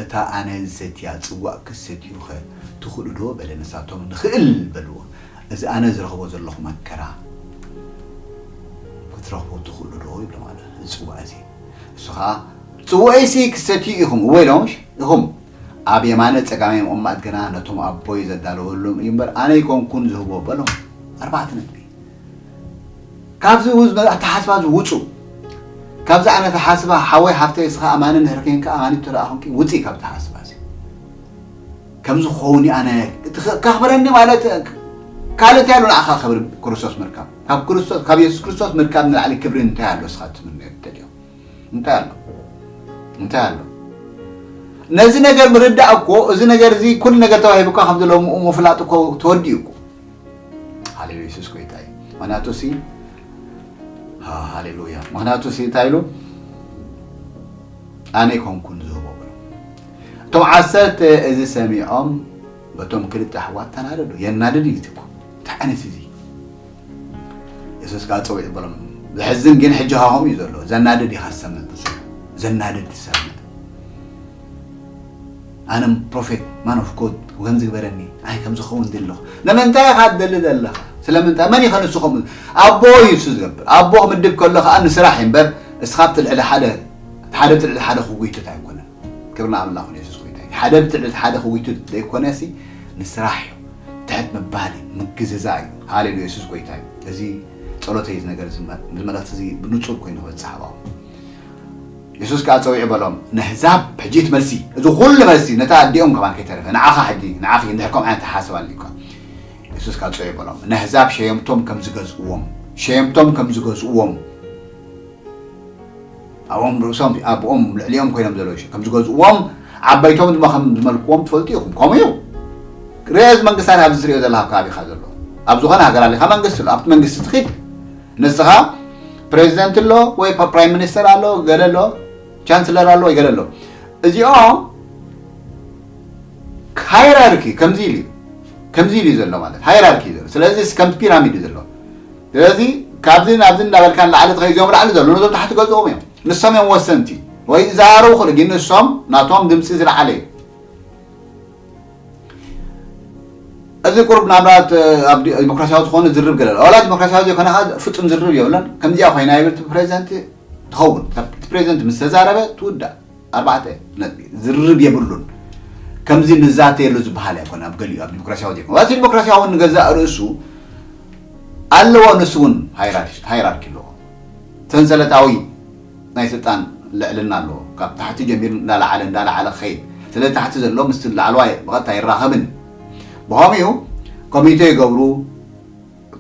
እታ ኣነ ዝሰትያ ጽዋእ ክትሰትዩኸ ትኽእሉ ዶ?" በለ። ንሳቶም፣ "ንኽእል" በልዎ። "እዚ ኣነ ዝረኽቦ ዘለኹ መከራ ክትረኽቡ ትኽእሉ ዶ?" ይብሎም ኣሎ። እዚ ጽዋእ እዚ። እሱ ኸኣ፣ "ጽዋእሲ ክትሰትዩ ኢኹም?" "እወ" ኢሎም፣ "ኢኹም ኣብ የማነ ጸጋመይ ምቕማጥ ግና ነቶም ኣቦይ ዘዳለወሎም እዩ እምበር፣ ኣነ ኣይኮንኩን ዝህቦ" በሎም። ኣርባዕተ ነጥቢ። ካብዚ ውዝ-፣ ኣተሓስባ እዚ ውጹ። ካብዚ ዓይነት ኣተሓስባ ሓወይ ሓፍተይ፣ እስኻ ኣማኒ እንድሕር ኬንካ፣ ኣማኒት እንተ ደኣ ኾንኪ፣ ውጺ ካብዚ ኣተሓስባ እዚ። ከምዚ ክኸውን እዩ ኣነ፣ እቲ ኸ-፣ ከኽብረኒ ማለት፣ ካልእ እንታይ ኣሎ ንዓኻ ክብሪ ክርስቶስ ምርካብ? ካብ ክርስቶስ፣ ካብ የሱስ ክርስቶስ ምርካብ ንላዕሊ ክብሪ እንታይ ኣሎ እስኻ ትምነዮ ትደልዮ? እንታይ ኣሎ? እንታይ ኣሎ? ነዚ ነገር ምርዳእ እኮ፣ እዚ ነገር እዚ ኩሉ ነገር ተዋሂቡካ ከም ዘሎ ም-፣ ምፍላጥ እኮ ተወዲኡ እኮ። ሃሌሉያ፣ የሱስ ጎይታ እዩ። ምኽንያቱ ሲ፣ ሃ-፣ ሃሌሉያ። ምኽንያቱ ሲ እንታይ ኢሉ? ኣነ ኣይኮንኩን ዝህቦ በሎም። እቶም ዓሰርተ እዚ ሰሚዖም በቶም ክልተ ኣሕዋት ተናደዱ። የናድድ እዩ እኮ። እንታይ ዓይነት እዚ? የሱስ ከኣ ጸዊዑ በሎም። ዘሕዝን ግን ሕጂ ሃሆም እዩ ዘሎ። ዘናድድ ኢኻ ትሰምዕ ብዙሕ። ዘናድድ ትሰምዕ። ኣነ ፕሮፌት ማን ኦፍ ጎድ ከምዚ ግበረኒ ኣይ ከም ዝኸውን ድል ኣለኹ። ንምንታይ ኢኻ ትደሊ ዘለኻ? ስለምንታይ? መን እዩ ከንሱ ከምኡ? ኣቦ እዩ እሱ ዝገብር። ኣቦ ክምድብ ከሎ ከኣ ንስራሕ እዩ እምበር እስኻ ኣብቲ ልዕሊ ሓደ ሓደ ብቲ ልዕሊ ሓደ ክጉይትት ኣይኮነን። ክብሪ ንኣምላኽ ንየሱስ ጎይታ እዩ። ሓደ ብቲ ልዕሊ ሓደ ክጉይትት ዘይኮነሲ ንስራሕ እዩ። ትሕት ምባል እዩ፣ ምግዝዛእ እዩ። ሃሌሉያ የሱስ ጎይታ እዩ። እዚ ጸሎተይ እዚ ነገር እዚ መ- እዚ መልእኽቲ እዚ ብንጹር ኮይኑ ክበጽሕ ኣባኹም። የሱስ ከኣ ጸዊዑ በሎም፣ ነህዛብ ሕጂ እቲ መልሲ፣ እዚ ኩሉ መልሲ ነታ ኣዲኦም ከማን ከይተረፈ፣ ንዓኻ ሕጂ፣ ንዓኺ እንድሕር ከምኡ ዓይነት ኣተሓሳስባ ኣልዩካ። የሱስ ከኣ ጸዊዑ በሎም፣ ነህዛብ ሸየምቶም ከም ዝገዝእዎም፣ ሸየምቶም ከም ዝገዝእዎም፣ ኣብኦም ርእሶም፣ ኣብኦም ልዕሊኦም ኮይኖም ዘለዉ ከም ዝገዝእዎም፣ ዓበይቶም ድማ ከም ዝመልክዎም ትፈልጡ ኢኹም። ከምኡ እዩ። ርእ እዚ መንግስታት ኣብዚ ትሪኦ ዘለኻ ኣብ ከባቢኻ ዘሎ። ኣብ ዝኾነ ሃገር ኣሊኻ መንግስቲ ኣሎ። ኣብቲ መንግስቲ ትኺድ። ንስኻ ፕሬዚደንት ኣሎ ወይ ፕ- ፕራይም ሚኒስተር ኣሎ፣ ገለ ኣሎ፣ ቻንስለር ኣሎ ወይ ገለ ኣሎ። እዚኦም ሃይራርኪ ከምዚ ኢሉ እዩ። ከምዚ ኢሉ እዩ ዘሎ ማለት ሃይራርኪ እዩ ዘሎ። ስለዚ ከምቲ ፒራሚድ እዩ ዘሎ። ስለዚ ካብዚ ናብዚ እንዳበልካ ንላዕሊ ትኸይድ እዚኦም ላዕሊ ዘሎ ነዞም ታሕቲ ገዝኦም እዮም። ንሶም እዮም ወሰንቲ ወይ ይዛረቡ ክእሉ ግን ንሶም ናቶም ድምፂ ዝለዓለ እዩ። እዚ ቁሩብ ናብራት ኣብ ዲ- ዲሞክራሲያዊ ዝኾነ ዝርብ ገለ ኣሎ። ዋላ ዲሞክራሲያዊ ዘይኮነ ከዓ ፍጹም ዝርብ የብለን። ከምዚኣ ኮይና ይብል እቲ ፕሬዚደንት ትኸውን። እቲ ፕሬዚደንት ምስ ተዛረበ ትውዳእ። ኣርባዕተ ነጥቢ ዝርብ የብሉን። ከምዚ ንዛተየሉ ዝበሃል ኣይኮነ ኣብ ገሊኡ ኣብ ዲሞክራሲያዊ ዘይኮነ። ዋላ እቲ ዲሞክራሲያዊ እውን ንገዛእ ርእሱ ኣለዎ፣ ንሱ እውን ሃይራርኪ ኣለዎ። ሰንሰለታዊ ናይ ስልጣን ልዕልና ኣለዎ። ካብ ታሕቲ ጀሚሩ እንዳለዓለ እንዳለዓለ ክኸይድ። ስለ ታሕቲ ዘሎ ምስ ላዕለዋይ ብቐጥታ ይራኸብን። ብኸምኡ ኮሚቴ ይገብሩ፣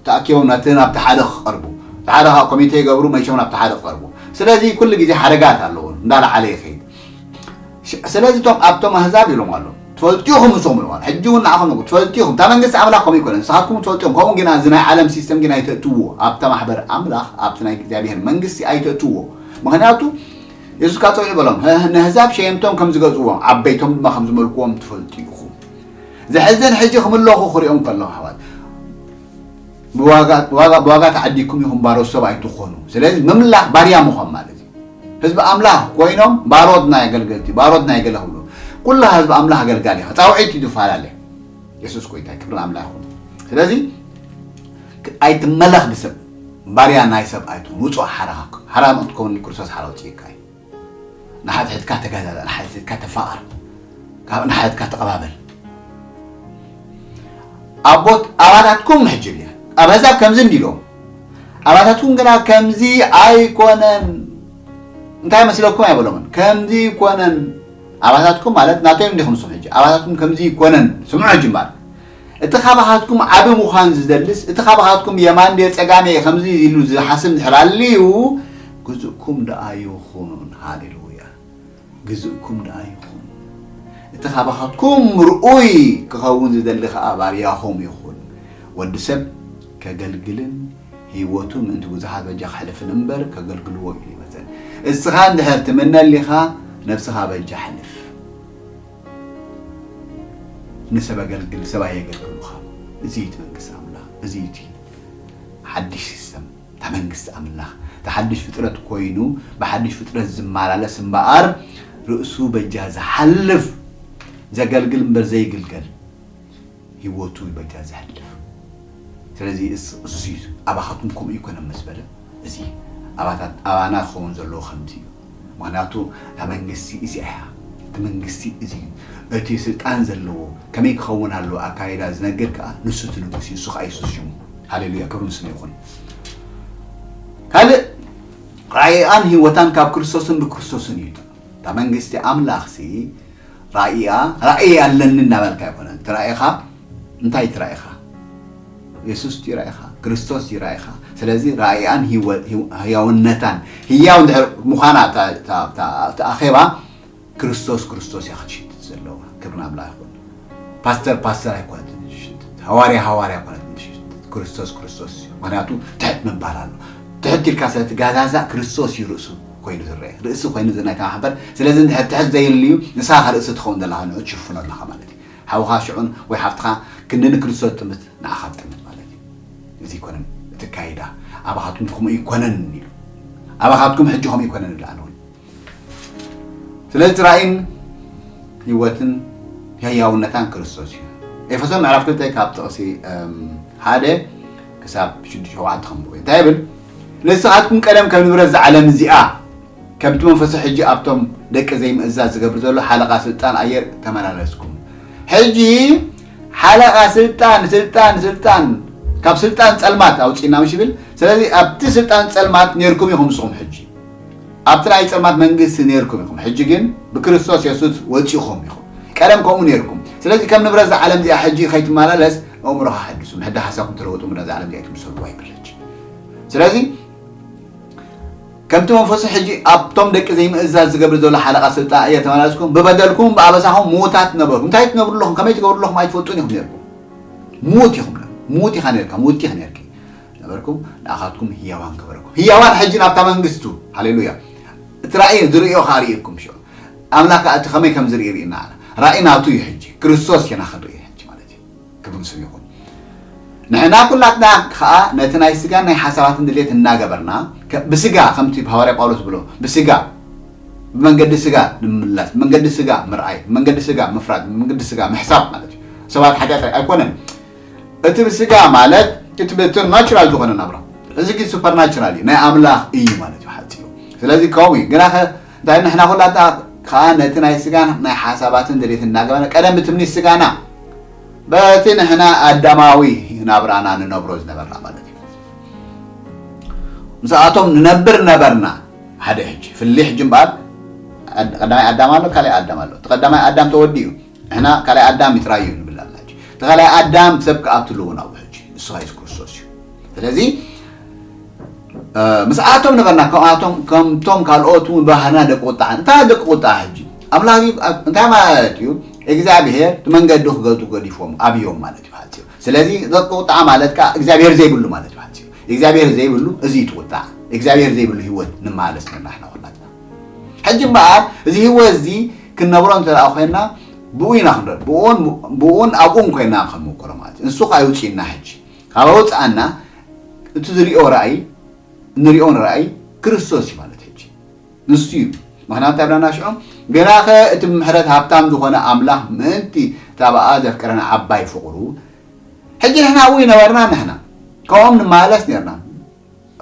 ተኣኪቦም ናብቲ ናብቲ ሓደ ክቐርቡ። እቲ ሓደ ከዓ ኮሚቴ ይገብሩ፣ መይሾም ናብቲ ሓደ ክቐርቡ። ስለዚ ኩሉ ግዜ ሓደጋት ኣለዎ፣ እንዳለዓለ ይኸይድ። ሽ- ስለዚ እቶም ኣብቶም ኣህዛብ ኢሎም ኣሎ ትፈልጡ ኢኹም ንሶም ኢሎም ኣሎ። ሕጂ እውን ንዓኹም ንጉ ትፈልጡ ኢኹም። እታ መንግስቲ ኣምላኽ ከምኡ ይኮነ ንስኻትኩም ትፈልጡ ኢኹም። ከምኡ ግና እዚ ናይ ዓለም ሲስተም ግን ኣይተእትዎ። ኣብታ ማሕበር ኣምላኽ ኣብቲ ናይ እግዚኣብሔር መንግስቲ ኣይተእትዎ። ምክንያቱ የሱስ ካብ ጸውዒ በሎም "ህ- ንህዛብ ሸየምቶም ከም ዝገዝእዎም ዓበይቶም ድማ ከም ዝመልክዎም ትፈልጡ ኢኹም። ዘሕዝን ሕጂ ክምለኹ ክሪኦም ከለኹ ኣሕዋት ብዋጋ ብዋጋ ብዋጋ ተዓዲግኩም ኢኹም ባሮት ሰብ ኣይትኾኑ። ስለዚ ምምላኽ ባርያ ምዃን ማለት እዩ። ህዝቢ ኣምላኽ ኮይኖም ባሮት ናይ ኣገልገልቲ፣ ባሮት ናይ ገለ ክብሉ። ኩሉ ህዝቢ ኣምላኽ ኣገልጋሊ ኢኻ። ጻውዒት እዩ ዝፈላለ። የሱስ ጎይታ ክብሪ ኣምላኽ ይኹን። ስለዚ ኣይትመለኽ ብሰብ ባርያ ናይ ሰብ ኣይትኹን። ውጹእ ሓራኻ ሓራ እንትኸውን ክርስቶስ ሓራ ውጽኢካ እዩ። ንሓድሕድካ ተጋዛዛ፣ ንሓድሕድካ ተፋቐር፣ ካብ ንሓድሕድካ ተቐባበል። ኣቦት ኣባታትኩም ሕጂ ዲያ ኣብ ኣሕዛብ ከምዚ እንዲሎም ኣባታትኩም ግና ከምዚ ኣይኮነን እንታይ መስለኩም ኣይበሎምን ከምዚ ይኮነን ኣባታትኩም ማለት ናቶም እንዲኹም ስም ሕጂ ኣባታትኩም ከምዚ ይኮነን ስምዑ ሕጂ እምበር እቲ ካባኻትኩም ዓቢ ምዃን ዝደልስ እቲ ካባኻትኩም የማን ድየ ጸጋም እየ ከምዚ ኢሉ ዝሓስብ እንድሕር ኣልዩ ግዝእኩም ደኣ ይኹን ሃሌሉያ ግዝእኩም ደኣ ይኹን። እቲ ካባኻትኩም ርኡይ ክኸውን ዝደሊ ኸኣ ባርያኹም ይኹን። ወዲ ሰብ ከገልግልን ህይወቱ ምእንቲ ብዙሓት በጃ ከሕልፍን እምበር ከገልግልዎ ኢሉ ይመጸን። እስኻ እንድሕር ትምነ ኣሊኻ ነብስኻ በጃ ሕልፍ። ንሰብ ኣገልግል፣ ሰብ ኣየገልግሉኻ። እዚ እዩ እቲ መንግስቲ ኣምላኽ። እዚ እዩ እቲ ሓድሽ ሲስተም። እታ መንግስቲ ኣምላኽ እታ ሓድሽ ፍጥረት ኮይኑ ብሓድሽ ፍጥረት ዝመላለስ እምበኣር ርእሱ በጃ ዝሓልፍ ዘገልግል እምበር ዘይግልገል ህይወቱ በጃ ዘሕልፍ ስለዚ እሱ እዩ ኣባኻትኩም ከምኡ ይኮነ ምስ በለ እዚ ኣባና ክኸውን ዘለዎ ከምዚ እዩ ምክንያቱ እታ መንግስቲ እዚኣ እያ እቲ መንግስቲ እዚ እዩ እቲ ስልጣን ዘለዎ ከመይ ክኸውን ኣለዎ ኣካይዳ ዝነግር ከዓ ንሱ እቲ ንጉስ እዩ እሱ ከዓ የሱስ ሽሙ ሃሌሉያ ክብሪ ንስሙ ይኹን ካልእ ራእይኣን ህይወታን ካብ ክርስቶስን ብክርስቶስን እዩ እታ መንግስቲ ኣምላኽ ሲ ራእይኣ ራእይ ኣለኒ እናበልካ ኣይኮነን እቲ ራእይኻ እንታይ እቲ ራእይኻ የሱስ ድዩ ራእይኻ ክርስቶስ ድዩ ራእይኻ ስለዚ ራእይኣን ህያውነታን ህያው እንድሕር ምዃና እቲ ኣኼባ ክርስቶስ ክርስቶስ እያ ክትሽትት ዘለዋ ክብሪ ንኣምላኽ ይኹን ፓስተር ፓስተር ኣይኮነትን ትሽትት ሃዋርያ ሃዋርያ ኣይኮነትን ትሽትት ክርስቶስ ክርስቶስ እዩ ምክንያቱ ትሕት ምባል ኣሎ ትሕት ኢልካ ስለ ትጋዛዛእ ክርስቶስ እዩ ርእሱ ኮይኑ ዝረአ ርእሲ ኮይኑ ዝናይታ ማሕበር። ስለዚ እንድሕር ትሕት ዘይልዩ ንስኻ ርእሲ ትኸውን ዘለኻ ንዑ ትሽፍኖ ኣለኻ ማለት እዩ። ሓውኻ ሽዑን ወይ ሓፍትኻ ክንዲ ንክርስቶስ ጥምት ንዓኻ ትጥምት ማለት እዩ። እዚ ኣይኮነን እቲ ካይዳ። ኣባኻትኩም ከምኡ ይኮነን ኢሉ ኣባኻትኩም ሕጂ ከምኡ ይኮነን ኢሉ ኣነ እውን ስለዚ ራእይን ህይወትን ህያውነታን ክርስቶስ እዩ። ኤፌሶን ምዕራፍ ክልተ ካብ ጥቕሲ ሓደ ክሳብ ሽዱሽተ ሸውዓተ ከምኡ እንታይ ይብል? ንስኻትኩም ቀደም ከም ንብረት ዝዓለም እዚኣ ከምቲ መንፈሱ ሕጂ ኣብቶም ደቂ ዘይምእዛዝ ዝገብር ዘሎ ሓለቓ ስልጣን ኣየር ተመላለስኩም። ሕጂ ሓለቓ ስልጣን ስልጣን ስልጣን ካብ ስልጣን ጸልማት ኣውፅእና ምሽ ይብል። ስለዚ ኣብቲ ስልጣን ጸልማት ነርኩም ኢኹም ንስኹም ሕጂ ኣብቲ ናይ ጸልማት መንግስቲ ነርኩም ኢኹም። ሕጂ ግን ብክርስቶስ የሱስ ወጺኹም ኢኹም። ቀደም ከምኡ ነርኩም። ስለዚ ከም ንብረት እዛ ዓለም እዚኣ ሕጂ ከይትመላለስ ኣእምሮኻ ሓድሱ። ምሕዳ ሓሳብኩም ተለወጡ። ንብረት እዛ ዓለም እዚኣ ኣይትምሰልዋ ይብል ሕጂ። ስለዚ ከምቲ መንፈሱ ሕጂ ኣብቶም ደቂ ዘይምእዛዝ ዝገብር ዘሎ ሓለቓ ስልጣን እየ ተመላለስኩም። ብበደልኩም ብኣበሳኹም ምዉታት ነበርኩም። እንታይ ትነብሩ ኣለኹም? ከመይ ትገብሩ ኣለኹም? ኣይትፈልጡን ኢኹም ነርኩም። ምዉት ኢኹም ነርኩም። ምዉት ኢኻ ነርካ። ምዉት ኢኻ ነርኪ። ነበርኩም ንኣኻትኩም ህያዋን ገበረኩም። ህያዋን ሕጂ ናብታ መንግስቱ። ሃሌሉያ። እቲ ራእይ ዝርእዮ ከኣ ርእየኩም ሽዑ። ኣምላኽ ከኣ እቲ ከመይ ከም ዝርኢ ርኢና ኣላ። ራእይ ናቱ እዩ ሕጂ። ክርስቶስ ኢና ክንርኢ ሕጂ ማለት እዩ። ክብሪ ንስሙ ይኹን። ንሕና ኩላትና ከኣ ነቲ ናይ ስጋን ናይ ሓሳባትን ድሌት እናገበርና ከ- ብስጋ ከምቲ ሃዋርያ ጳውሎስ ብሎ ብስጋ ብመንገዲ ስጋ ንምምላስ ብመንገዲ ስጋ ምርኣይ ብመንገዲ ስጋ ምፍራድ ብመንገዲ ስጋ ምሕሳብ ማለት እዩ። ሰባት ሓጢኣት ኣይኮነን። እቲ ብስጋ ማለት እቲ ብቲ ናቹራል ዝኾነ ናብራ እዚ ግን ሱፐርናቹራል እዩ ናይ ኣምላኽ እዩ ማለት እዩ ሓፂሩ። ስለዚ ከምኡ እዩ ግና ከ እንታይ ንሕና ኩላትና ከዓ ነቲ ናይ ስጋን ናይ ሓሳባትን ድሌት እናገበና ቀደም ብትምኒት ስጋና በቲ ንሕና ኣዳማዊ ናብራና ንነብሮ ዝነበርና ማለት እዩ። ምስኣቶም ንነብር ነበርና። ሓደ ሕጂ ፍሊ ሕጂ እምበኣር ኣድ- ቀዳማይ ኣዳም ኣሎ ካልኣይ ኣዳም ኣሎ። እቲ ቀዳማይ ኣዳም ተወዲኡ ንሕና ካልኣይ ኣዳም ይጥራዩ ንብል ኣለና። ሕጂ እቲ ካልኣይ ኣዳም ሰብ ክኣትልዎ ናብኡ ሕጂ ንሱ የሱስ ክርስቶስ እዩ። ስለዚ ምስኣቶም ነበርና ከምኣቶም ከምቶም ካልኦት እውን ባህርና ደቂ ቁጣዓ እንታይ ደቂ ቁጣዓ ሕጂ ኣምላኽ እዩ እንታይ ማለት እዩ? እግዚኣብሄር እቲ መንገዲ ክገጡ ገዲፎም ኣብዮም ማለት እዩ ሓፂሩ። ስለዚ ደቂ ቁጣዓ ማለት ከዓ እግዚኣብሄር ዘይብሉ ማለት እዩ ሓፂሩ። እግዚኣብሄር ዘይብሉ እዚ እዩ እቲ ቁጣዓ። እግዚኣብሄር ዘይብሉ ህይወት ንመላለስ ነና ሕና ኩላትና። ሕጂ እምበኣር እዚ ህይወት እዚ ክንነብሮ እንተ ደኣ ኮይና ብኡ ኢና ክንረድ ብኡን ኣብኡን ኮይና ክንምኮሮ ማለት እዩ። ንሱ ከዓ ይውፅእና ሕጂ ካብ ኣውፅኣና እቲ ዝሪኦ ራእይ ንሪኦ ንራእይ ክርስቶስ እዩ ማለት ሕጂ ንሱ እዩ። ምክንያቱ እንታይ ብላና ሽዑ ገናኸ እቲ ብምሕረት ሃብታም ዝኾነ ኣምላኽ ምእንቲ እታ ብኣ ዘፍቀረና ዓባይ ፍቕሩ ሕጂ ንሕና ኣብኡ ይነበርና ንሕና ካብኦም ንመላለስ ነርና።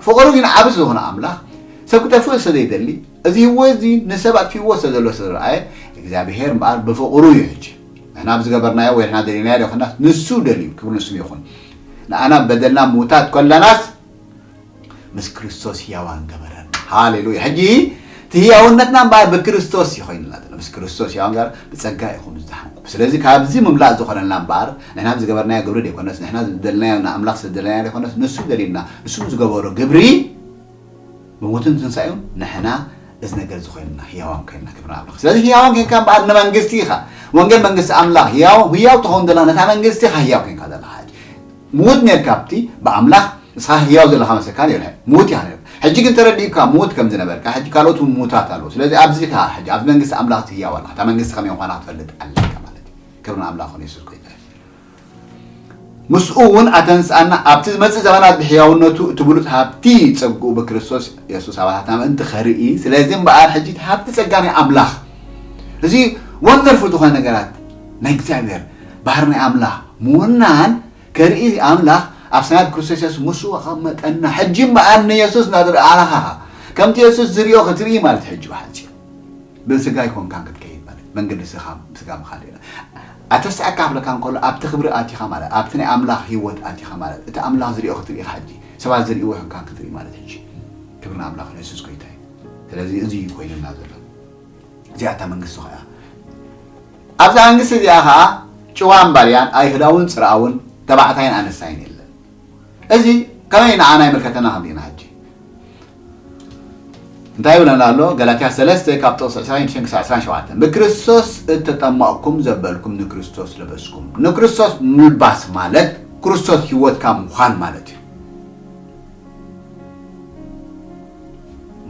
ፍቕሩ ግን ዓቢ ዝኾነ ኣምላኽ ሰብ ክጠፍእ ስለ ዘይደሊ እዚ ህይወት እዚ ንሰብ ኣጥፊእዎ ስለ ዘሎ ስለ ዝረኣየ እግዚኣብሄር እምበኣር ብፍቕሩ እዩ ሕጂ ንሕና ብዝገበርናዮ ወይ ንሕና ደሊናዮ ዘይኮናስ ንሱ ደልዩ ክብሪ ንስሙ ይኹን። ንኣና በደልና ምውታት ከለናስ ምስ ክርስቶስ ህያዋን ገበረና። ሃሌሉያ። ሕጂ እቲ ህያውነትና እምበኣር ብክርስቶስ እዩ ኮይኑና ዘሎ። ምስ ክርስቶስ ህያዋን ገበረ ብጸጋ ኢኹም ዝደሓንኩም። ስለዚ ካብዚ ምምላእ ዝኾነና እምበኣር ንሕና ብዝገበርናዮ ግብሪ ዘይኮነስ ንሕና ዝደለናዮ ንኣምላኽ ዝደለናዮ ዘይኮነስ ንሱ ደልዩና ንሱ ብዝገበሮ ግብሪ ብሞትን ትንሳኤኡን ንሕና እዚ ነገር እዚ ኮይንና ህያዋን ኮይንና ክብሪ ንኣምላኽ። ስለዚ ህያዋን ኮይንካ እምበኣር ንመንግስቲ ኢኻ። ወንጌል መንግስቲ ኣምላኽ ህያው ህያው ትኸውን ዘለኻ ነታ መንግስቲ ኢኻ ህያው ኮይንካ ዘለኻ። ሕጂ ምዉት ኔርካ ኣብቲ ብኣምላኽ ንስኻ ህያው ዘለኻ መሰካ ነይሩ። ምዉት ኢኻ ነይሩ። ሕጂ ግን ተረዲእካ ምዉት ከም ዝነበርካ ሕጂ ካልኦት እውን ምዉታት ኣለዉ። ስለዚ ኣብዚ ኢኻ ሕጂ ኣብዚ መንግስቲ ኣምላኽ ትህያው ኣለኻ። እታ መንግስቲ ከመይ ምዃና ክትፈልጥ ኣለካ ማለት እዩ። ክብሪ ንኣምላኽ ይኹን። የሱስ ጎይታ እዩ። ምስኡ እውን ኣተንስኣና ኣብቲ ዝመጽእ ዘመናት ብሕያውነቱ እቲ ብሉጽ ሃብቲ ጸግኡ ብክርስቶስ የሱስ ኣባታትና ምእንቲ ኸርኢ። ስለዚ እምበኣር ሕጂ እቲ ሃብቲ ጸጋ ናይ ኣምላኽ እዚ ወንደርፉል ዝኾነ ነገራት ናይ እግዚኣብሔር ባህሪ ናይ ኣምላኽ ምውናን ከርኢ ኣምላኽ ኣብ ሰማይ ብክርስቶስ የሱስ ምስኡ ኣቐመጠና። ሕጂ እምበኣር ንየሱስ እናተረኣኻ ከምቲ የሱስ ዝሪኦ ክትርኢ ማለት ሕጂ ብሓጺር ብስጋ ኣይኮንካን ክትከይድ ማለት መንገዲ ስኻ ስጋ ምኻድ የለን። ኣተስኣካ ክብለካ እንከሎ ኣብቲ ክብሪ ኣቲኻ ማለት ኣብቲ ናይ ኣምላኽ ህይወት ኣቲኻ ማለት እቲ ኣምላኽ ዝሪኦ ክትርኢ ኢኻ ሕጂ ሰባት ዝሪእዎ ይኮንካን ክትርኢ ማለት ሕጂ ክብሪ ንኣምላኽ ንየሱስ ጎይታ እዩ። ስለዚ እዚ እዩ ኮይኑና ዘሎ። እዚኣ እታ መንግስቲ ኸዓ ኣብዛ መንግስቲ እዚኣ ኸዓ ጭዋን ባርያን ኣይሁዳውን ፅርኣውን ተባዕታይን ኣነሳይን የለን። እዚ ከመይ ንዓና ይምልከተና ከም ርኢና ሕጂ እንታይ ይብለና ኣሎ? ገላትያ ሰለስተ ካብ ጥቕሲ ዕስራን ሽዱሽተን ክሳብ ዕስራን ሸውዓተን ብክርስቶስ እተጠመቕኩም ዘበልኩም ንክርስቶስ ለበስኩም። ንክርስቶስ ምልባስ ማለት ክርስቶስ ህይወትካ ምዃን ማለት እዩ።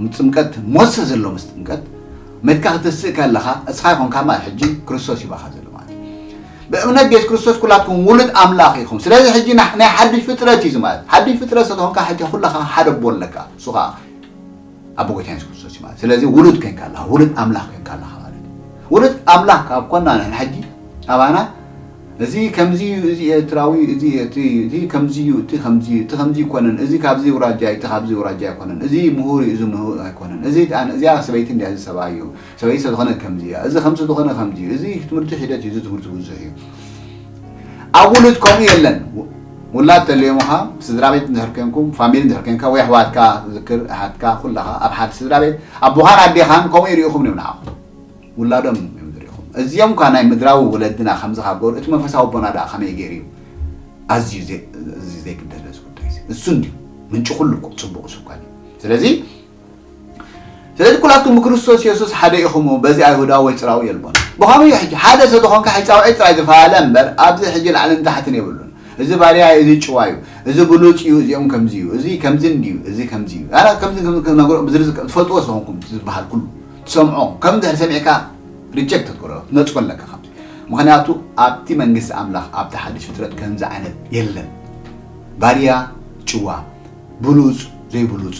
ምስ ጥምቀት ሞሰ ዘሎ ምስ ጥምቀት መትካ ክትስእ ከለኻ እስኻ ይኾንካ ማለት ሕጂ ክርስቶስ ይባኻ ዘሎ ማለት እዩ። ብእምነት ቤት ክርስቶስ ኩላትኩም ውሉድ ኣምላኽ ኢኹም። ስለዚ ሕጂ ናይ ሓድሽ ፍጥረት እዩ ማለት። ሓድሽ ፍጥረት ስለዝኾንካ ሕጂ ኩላኻ ሓደ ኣቦ ኣለካ። እሱ ኸዓ ኣቦ ጎይታ የሱስ ክርስቶስ እዩ ማለት። ስለዚ ውሉድ ኮንካ ኣለኻ፣ ውሉድ ኣምላኽ ኮንካ ኣለኻ ማለት እዩ። ውሉድ ኣምላኽ ካብ ኮና ንሕና ሕጂ ኣባና እዚ ከምዚ እዩ፣ እዚ ኤርትራዊ፣ እዚ እቲ ከምዚ እዩ፣ እቲ ከምዚ እዩ፣ እቲ ከምዚ ኣይኮነን፣ እዚ ካብዚ ውራጃ እዩ፣ እቲ ካብዚ ውራጃ ኣይኮነን፣ እዚ ምሁር እዩ፣ እዚ ምሁር ኣይኮነን፣ እዚ እዚኣ ሰበይቲ እንድያ፣ እዚ ሰብኣይ እዩ፣ ሰበይቲ ስለዝኾነ ከምዚ እያ፣ እዚ ከምዚ ዝኾነ ከምዚ እዩ፣ እዚ ትምህርቲ ሒደት እዩ፣ እዚ ትምህርቲ ብዙሕ እዩ። ኣብ ውሉድ ከምኡ የለን። ውላድ ተልዮምኻ ስድራ ቤት እንድሕር ኮንኩም ፋሚሊ እንድሕር ኮንካ ወይ ኣሕዋትካ ዝክር ኣሓትካ ኩላኻ ኣብ ሓደ ስድራ ቤት ኣቦኻን ኣዴኻን ከምኡ ይርእኹም እዮም ንዓኹም። ውላዶም እዮም ዝርእኹም። እዚኦም ኳ ናይ ምድራዊ ወለድና ከምዚ ካብ ገሩ እቲ መንፈሳዊ ኣቦና ደኣ ከመይ ገይሩ እዩ ኣዝዩ ዘይ- እዚ ዘይግደስ ነዚ ጉዳይ እዚ እሱ እንድዩ ምንጪ ኩሉ እኮ ጽቡቕ እሱ እኳ እዩ። ስለዚ ስለዚ ኩላትኩም ብክርስቶስ የሱስ ሓደ ኢኹም፣ በዚ ኣይሁዳዊ ወይ ጽራዊ የልቦን። ብኸመይ እዩ ሕጂ? ሓደ ሰብ ዝኾንካ ሕጂ ጻውዒት ጥራይ ዝፈላለ እምበር፣ ኣብዚ ሕጂ ላዕልን ታሕትን የብሉን። እዚ ባርያ እዩ፣ እዚ ጭዋ እዩ፣ እዚ ብሉጽ እዩ፣ እዚኦም ከምዚ እዩ፣ እዚ ከምዚ እንድዩ፣ እዚ ከምዚ እዩ። ኣረ ከምዚ ከም- ክነግሮ ብዝርዝር ትፈልጥዎ ስለኾንኩም ዝበሃል ኩሉ ትሰምዖ። ከም ድሕሪ ሰሚዕካ ሪጀክት ትገብሮ፣ ትነጽጎ ኣለካ ካብዚ። ምኽንያቱ ኣብቲ መንግስቲ ኣምላኽ ኣብቲ ሓድሽ ፍጥረት ከምዚ ዓይነት የለን። ባርያ ጭዋ ብሉጽ ዘይብሉጽ፣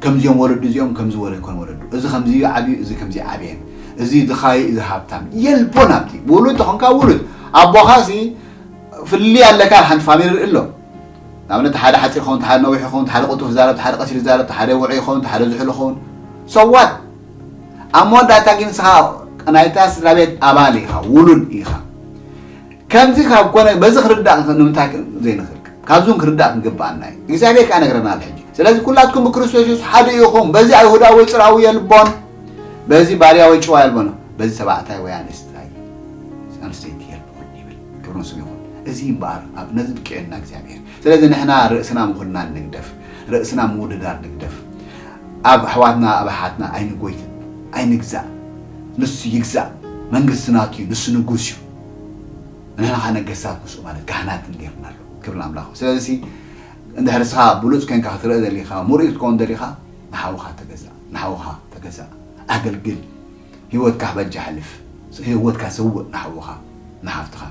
ከምዚኦም ወለዱ እዚኦም ከምዚ ወለ ኮን ወለዱ፣ እዚ ከምዚ ዓብዩ፣ እዚ ከምዚ ዓብየን፣ እዚ ድኻይ፣ እዚ ሃብታም የልቦን። ኣብቲ ውሉድ ተኾንካ ውሉድ ኣቦኻሲ ፍልይ ኣለካ። ሓንቲ ፋሚሊ ርኢ ኣሎ። ንኣብነት ሓደ ሓፂር ይኸውን፣ ሓደ ነዊሕ ይኸውን፣ ሓደ ቅልጡፍ ይዛረብ፣ ሓደ ቀሲል ይዛረብ፣ ሓደ ውዑይ ይኸውን፣ ሓደ ዝሑል ይኸውን። ሰዋት ኣብ መወዳእታ ግን ንስኻ ናይታ ስድራ ቤት ኣባል ኢኻ፣ ውሉድ ኢኻ። ከምዚ ካብ ኮነ በዚ ክርዳእ ንኽ- ንምንታይ ክ- ዘይንኽእል? ካብዚ እውን ክርዳእ ክንግብኣና እዩ። እግዚኣብሔር ከኣ ነግረና ኣሎ ሕጂ። ስለዚ ኩላትኩም ብክርስቶስ የሱስ ሓደ ኢኹም፣ በዚ ኣይሁዳዊ ወይ ጽራዊ የልቦን፣ በዚ ባርያ ወይ ጭዋ የልቦን፣ በዚ ተባዕታይ ወይ ኣንስታይ ኣንስተይቲ የልቦን ይብል። ክብሪ ንስሙ ይኹን። እዚ እምበኣር ኣብ ነዚ ብቂዕና እግዚኣብሔር። ስለዚ ንሕና ርእስና ምኹናን ንግደፍ፣ ርእስና ምውድዳር ንግደፍ። ኣብ ኣሕዋትና ኣብ ኣሓትና ኣይንጎይትን፣ ኣይንግዛእ። ንሱ ይግዛእ፣ መንግስቲ ናቱ እዩ፣ ንሱ ንጉስ እዩ። ንሕና ኸዓ ነገስታት ምስኡ ማለት ካህናት ነይርና ኣሎ። ክብሪ ንኣምላኽ። ስለዚ እንድሕር ንስኻ ብሉጽ ኮንካ ክትረአ ደሊኻ፣ ምሩይ ክትከውን ደሊኻ፣ ንሓውኻ ተገዛእ፣ ንሓውኻ ተገዛእ፣ ኣገልግል፣ ህይወትካ በጃ ኣሕልፍ፣ ህይወትካ ሰውእ ንሓውኻ ንሓፍትኻ።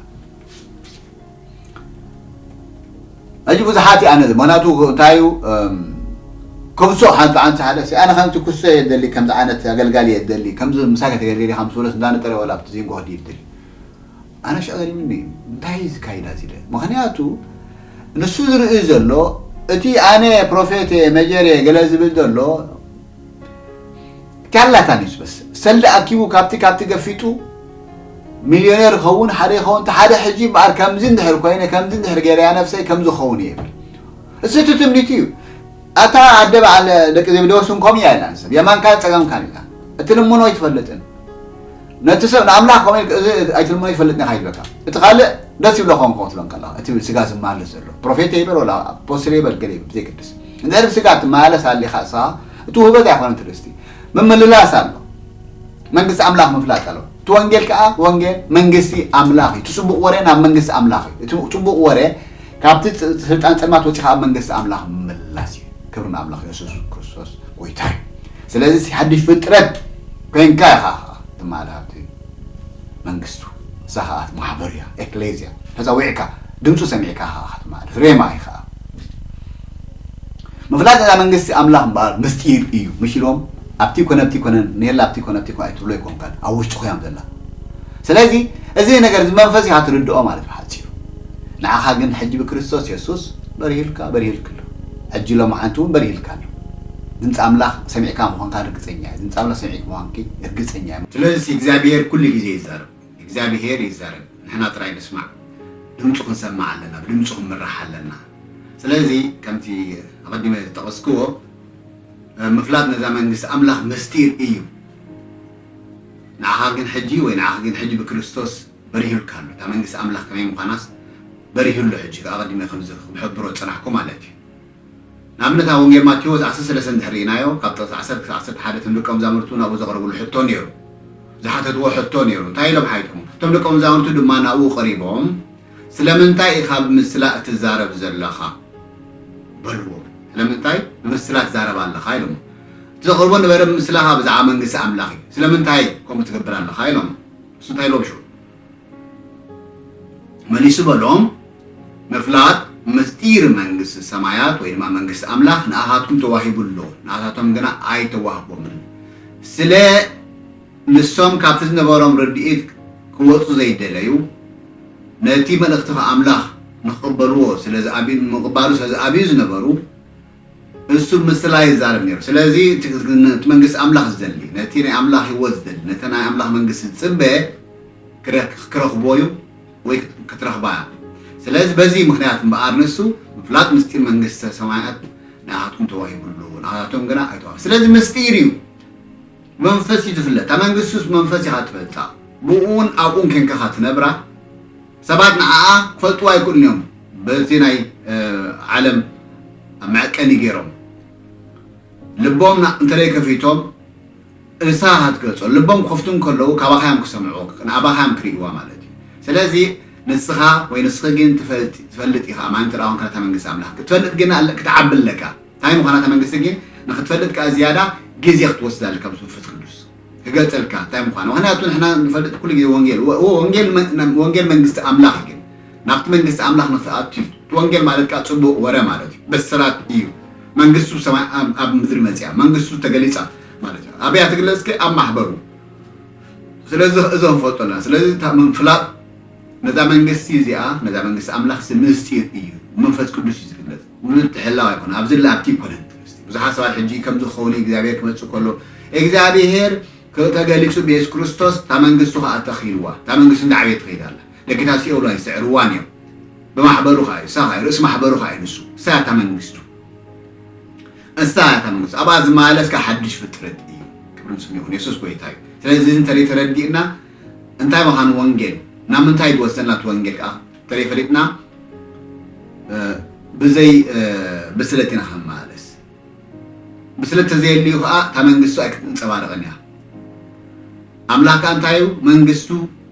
ሕጂ ብዙሓት ኣነ ምኽንያቱ እንታይ እዩ፣ እም፣ ከብሶ ሓንቲ ሓንቲ ሓደ ሲ ኣነ ከምቲ ኩሶ እየ ደሊ፣ ከምዚ ዓይነት ኣገልጋሊ እየ ደሊ፣ ከምዚ ምሳይ ከተገልግሊ ከም ስብለስ እንዳነጠረ ወላ ኣብቲ ዚንጎ ክዲ ይደሊ። ኣነ ሽዑ ገሪሙኒ እዩ። እንታይ እዩ ዝካይድ ኣዚ ኢለ። ምኽንያቱ ንሱ ዝርኢ ዘሎ፣ እቲ ኣነ ፕሮፌት እየ፣ መጀር እየ፣ ገለ ዝብል ዘሎ፣ ቻርላታን እዩ ዝመስል። ሰልዲ ኣኪቡ ካብቲ፣ ካብቲ ገፊጡ ሚልዮኔር ይኸውን፣ ሓደ ይኸውን፣ እቲ ሓደ ሕጂ እምበኣር ከምዚ እንድሕር ኮይነ፣ ከምዚ እንድሕር ገይረያ ነብሰይ፣ ከምዚ ክኸውን እየ ይብል። እሱ እቲ ትምኒቱ እዩ። ኣታ ኣደ በዓል ደቂ ዘብዴዎስ እውን ከምኡ እያ ኢላ ንሰብ። የማንካን ጸጋምካን ኢላ። እትልምኖ ኣይትፈልጥን። ነቲ ሰብ ንኣምላኽ ከምኡ ኢልካ፣ "እዚ ኣይትልምኖ ኣይትፈልጥን ኢኻ" ይብለካ። እቲ ካልእ ደስ ይብሎ ኸውን ክትብሎ ከለኻ፣ እቲ ስጋ ዝመላለስ ዘሎ። ፕሮፌት ይበል ወላ ኣፖስትል ይበል ገለ ይበል፣ ብዘይገድስ። እንድሕር ብስጋ ትመላለስ ኣሊኻ ንስኻ፣ እቲ ውህበት ኣይኮነን ትርእስቲ። ምምልላስ ኣሎ። መንግስቲ ኣምላኽ ምፍላጥ ኣሎ። እቲ ወንጌል ከኣ ወንጌል መንግስቲ ኣምላኽ እዩ። እቲ ጽቡቕ ወረ ናብ መንግስቲ ኣምላኽ እዩ። እቲ ጽቡቕ ወረ ካብቲ ፅ- ስልጣን ጸልማት ወጺኻ ኣብ መንግስቲ ኣምላኽ ምምላስ እዩ። ክብሪ ንኣምላኽ፣ የሱስ ክርስቶስ ጎይታ እዩ። ስለዚ እቲ ሓድሽ ፍጥረት ኮይንካ ኢኻ ትመሃር ኣብቲ መንግስቱ። እሳ ኸኣ እቲ ማሕበር እያ፣ ኤክሌዝያ። ተጸዊዕካ፣ ድምፁ ሰሚዕካ ኢኻ ትመሃር። ሬማ ኢኻ። ምፍላጥ እዛ መንግስቲ ኣምላኽ እምበኣር ምስጢር እዩ። ምሽ ኢሎም ኣብቲ ኮነ ኣብቲ ኮነ፣ ኔላ ኣብቲ ኮነ ኣብቲ ኮነ ኣይትብሎ ኣይኮንካን፣ ኣብ ውሽጥኹ እያ ዘላ። ስለዚ እዚ ነገር እዚ መንፈስ ኢኻ ትርድኦ ማለት ብሓጺሩ። ንዓኻ ግን ሕጂ ብክርስቶስ የሱስ በሪህልካ፣ በሪህልኪ ኣሎ። ሕጂ ሎማዓንቲ እውን በሪህልካ ኣሎ። ድምፂ ኣምላኽ ሰሚዕካ ምዃንካ ርግጸኛ እየ። ድምፂ ኣምላኽ ሰሚዕኪ ምዃንኪ ርግጸኛ እየ። ስለዚ እግዚኣብሔር ኩሉ ግዜ ይዛረብ። እግዚኣብሔር ይዛረብ። ንሕና ጥራይ ንስማዕ። ድምፁ ክንሰምዕ ኣለና። ብድምፁ ክንምራሕ ኣለና። ስለዚ ከምቲ ኣቐዲመ ዝጠቐስክዎ፣ ምፍላጥ ነዛ መንግስቲ ኣምላኽ ምስጢር እዩ። ንዓኻ ግን ሕጂ ወይ ንዓኺ ግን ሕጂ ብክርስቶስ በሪሁልካ ኣሎ። እታ መንግስቲ ኣምላኽ ከመይ ምዃናስ በሪሁ ኣሎ። ሕጂ ኣቐዲመ ከምዚ ክሕብሮ ዝጸናሕኩ ማለት እዩ። ንኣብነት ኣብ ወንጌል ማቴዎስ ዓሰርተ ሰለስተ እንድሕር ርኢናዮ፣ ካብ ጥቕሲ ዓሰርተ ክሳብ ዓሰርተ ሓደ እቶም ደቀ መዛሙርቱ ናብኡ ዘቕረብሉ ሕቶ ነይሩ። ዝሓተትዎ ሕቶ ነይሩ። እንታይ ኢሎም ሓይጦም? እቶም ደቀ መዛሙርቱ ድማ ናብኡ ቀሪቦም፣ "ስለምንታይ ኢኻ ብምስላ እትዛረብ ዘለኻ?" በልዎ። "ስለምንታይ ብምስላ ትዛረብ ኣለኻ?" ኢሎሞ። ዘቕርቦ ነበረ ምስላኻ ብዛዕባ መንግስቲ ኣምላኽ እዩ። ስለምንታይ ከምኡ ትገብር ኣለኻ? ኢሎም። እሱ እንታይ ኢሎም ሽዑ? መሊሱ በሎም፣ ምፍላጥ ምስጢር መንግስቲ ሰማያት ወይ ድማ መንግስቲ ኣምላኽ ንኣኻትኩም ተዋሂቡ ኣሎ፣ ንኣታቶም ግና ኣይተዋህቦምን። ስለ ንሶም ካብቲ ዝነበሮም ርድኢት ክወፁ ዘይደለዩ፣ ነቲ መልእኽቲ ኣምላኽ ንኽቕበልዎ ስለ ዝኣብዩ፣ ንምቕባሉ ስለ ዝኣብዩ ዝነበሩ፣ እሱ ምስላ ይዛረብ ነይሩ። ስለዚ እቲ እቲ መንግስቲ ኣምላኽ ዝደሊ፣ ነቲ ናይ ኣምላኽ ህይወት ዝደሊ፣ ነቲ ናይ ኣምላኽ መንግስቲ ዝጽበ ክረ-፣ ክረኽቦ እዩ ወይ ክትረኽባ እያ። ስለዚ በዚ ምኽንያት እምበኣር ንሱ ምፍላጥ ምስጢር መንግስተ ሰማያት ንኣኻትኩም ተዋሂቡ ኣሎ፣ ንኣኻቶም ግና ኣይተዋህበ። ስለዚ ምስጢር እዩ። መንፈስ እዩ ዝፍለጥ። እታ መንግስቱስ መንፈስ ኢኻ ትፈልጣ። ብኡን ኣብኡን ኬንካ ኢኻ ትነብራ። ሰባት ንዓኣ ክፈልጥዋ ኣይክእሉን እዮም። በዚ ናይ፣ እ፣ ዓለም መዐቀኒ ገይሮም። ልቦም ና-፣ እንተ ከፊቶም እሳ ኢኻ ትገልጾ። ልቦም ክኸፍቱ እንከለዉ ካባኻ እዮም ክሰምዑ፣ ንኣባኻ እዮም ክርእይዋ ማለት እዩ። ስለዚ ንስኻ ወይ ንስኺ ግን ትፈልጥ፣ ትፈልጥ ኢኻ። ኣማኒ እንተ ደኣ ኾንካ ነታ መንግስቲ ኣምላኽ ክትፈልጥ ግን ኣለ-፣ ክትዓቢ ኣለካ። እንታይ ምዃና እታ መንግስቲ ግን ንኽትፈልጥ ከኣ ዝያዳ ግዜ ክትወስድ ኣለካ ምስ መንፈስ ቅዱስ። ክገልጸልካ እንታይ ምዃና። ምኽንያቱ ንሕና ንፈልጥ ኩሉ ግዜ ወንጌል፣ ወ-፣ ወ-፣ ወንጌል መ-፣ ወንጌል መንግስቲ ኣምላኽ ግን ናብቲ መንግስቲ ኣምላኽ ንኽትኣቱ እዩ። እቲ ወንጌል ማለት ከኣ ጽቡቕ ወረ ማለት እዩ። ብስራት እዩ። መንግስቱ ሰማይ ኣብ፣ ኣብ ምድሪ መጽያ፣ መንግስቱ ተገሊጻ ማለት እዩ። ኣበይ እያ ትግለጽ ከ? ኣብ ማሕበሩ። ስለዚ እዞም ንፈልጦ ኣለና። ስለዚ እታ ምፍላጥ ነዛ መንግስቲ እዚኣ፣ ነዛ መንግስቲ ኣምላኽ እዚ ምስጢር እዩ። መንፈስ ቅዱስ እዩ ዝግለጽ። ምትሕልላው ኣይኮነ። ኣብዚ ላ ኣብቲ ኣይኮነን። ብዙሓት ሰባት ሕጂ ከምዚ ክኸውን እዩ፣ እግዚኣብሔር ክመጽእ ከሎ፣ እግዚኣብሔር ክ-፣ ተገሊጹ ብየሱስ ክርስቶስ፣ እታ መንግስቱ ከኣ ተኺልዋ። እታ መንግስቱ እንዳዓበየት ትኸይድ ኣላ። ደቂታት ሲኦል ኣይስዕርዋን እዮም። ብማሕበሩ ከኣ እዩ፣ እሳ ከኣ እዩ፣ ርእሲ ማሕበሩ ከኣ እዩ ንሱ። እሳ እያ እታ መንግስቱ። እሳ እያ እታ መንግስቱ። ኣብኣ ዝመላለስ ከኣ ሓድሽ ፍጥረት እዩ። ክብሪ ንስሙ ይኹን። የሱስ ጎይታ እዩ። ስለዚ እዚ እንተደይ ተረዲእና፣ እንታይ ምዃኑ ወንጌል፣ ናብ ምንታይ ዝወስደና እቲ ወንጌል ከኣ እንተደይ ፈሊጥና፣ እ፣ ብዘይ፣ እ፣ ብስለት ኢና ክንመላለስ። ብስለት ተዘየልዩ ከኣ እታ መንግስቱ ኣይክትንጸባረቕን እያ። ኣምላኽ ከኣ እንታይ እዩ? መንግስቱ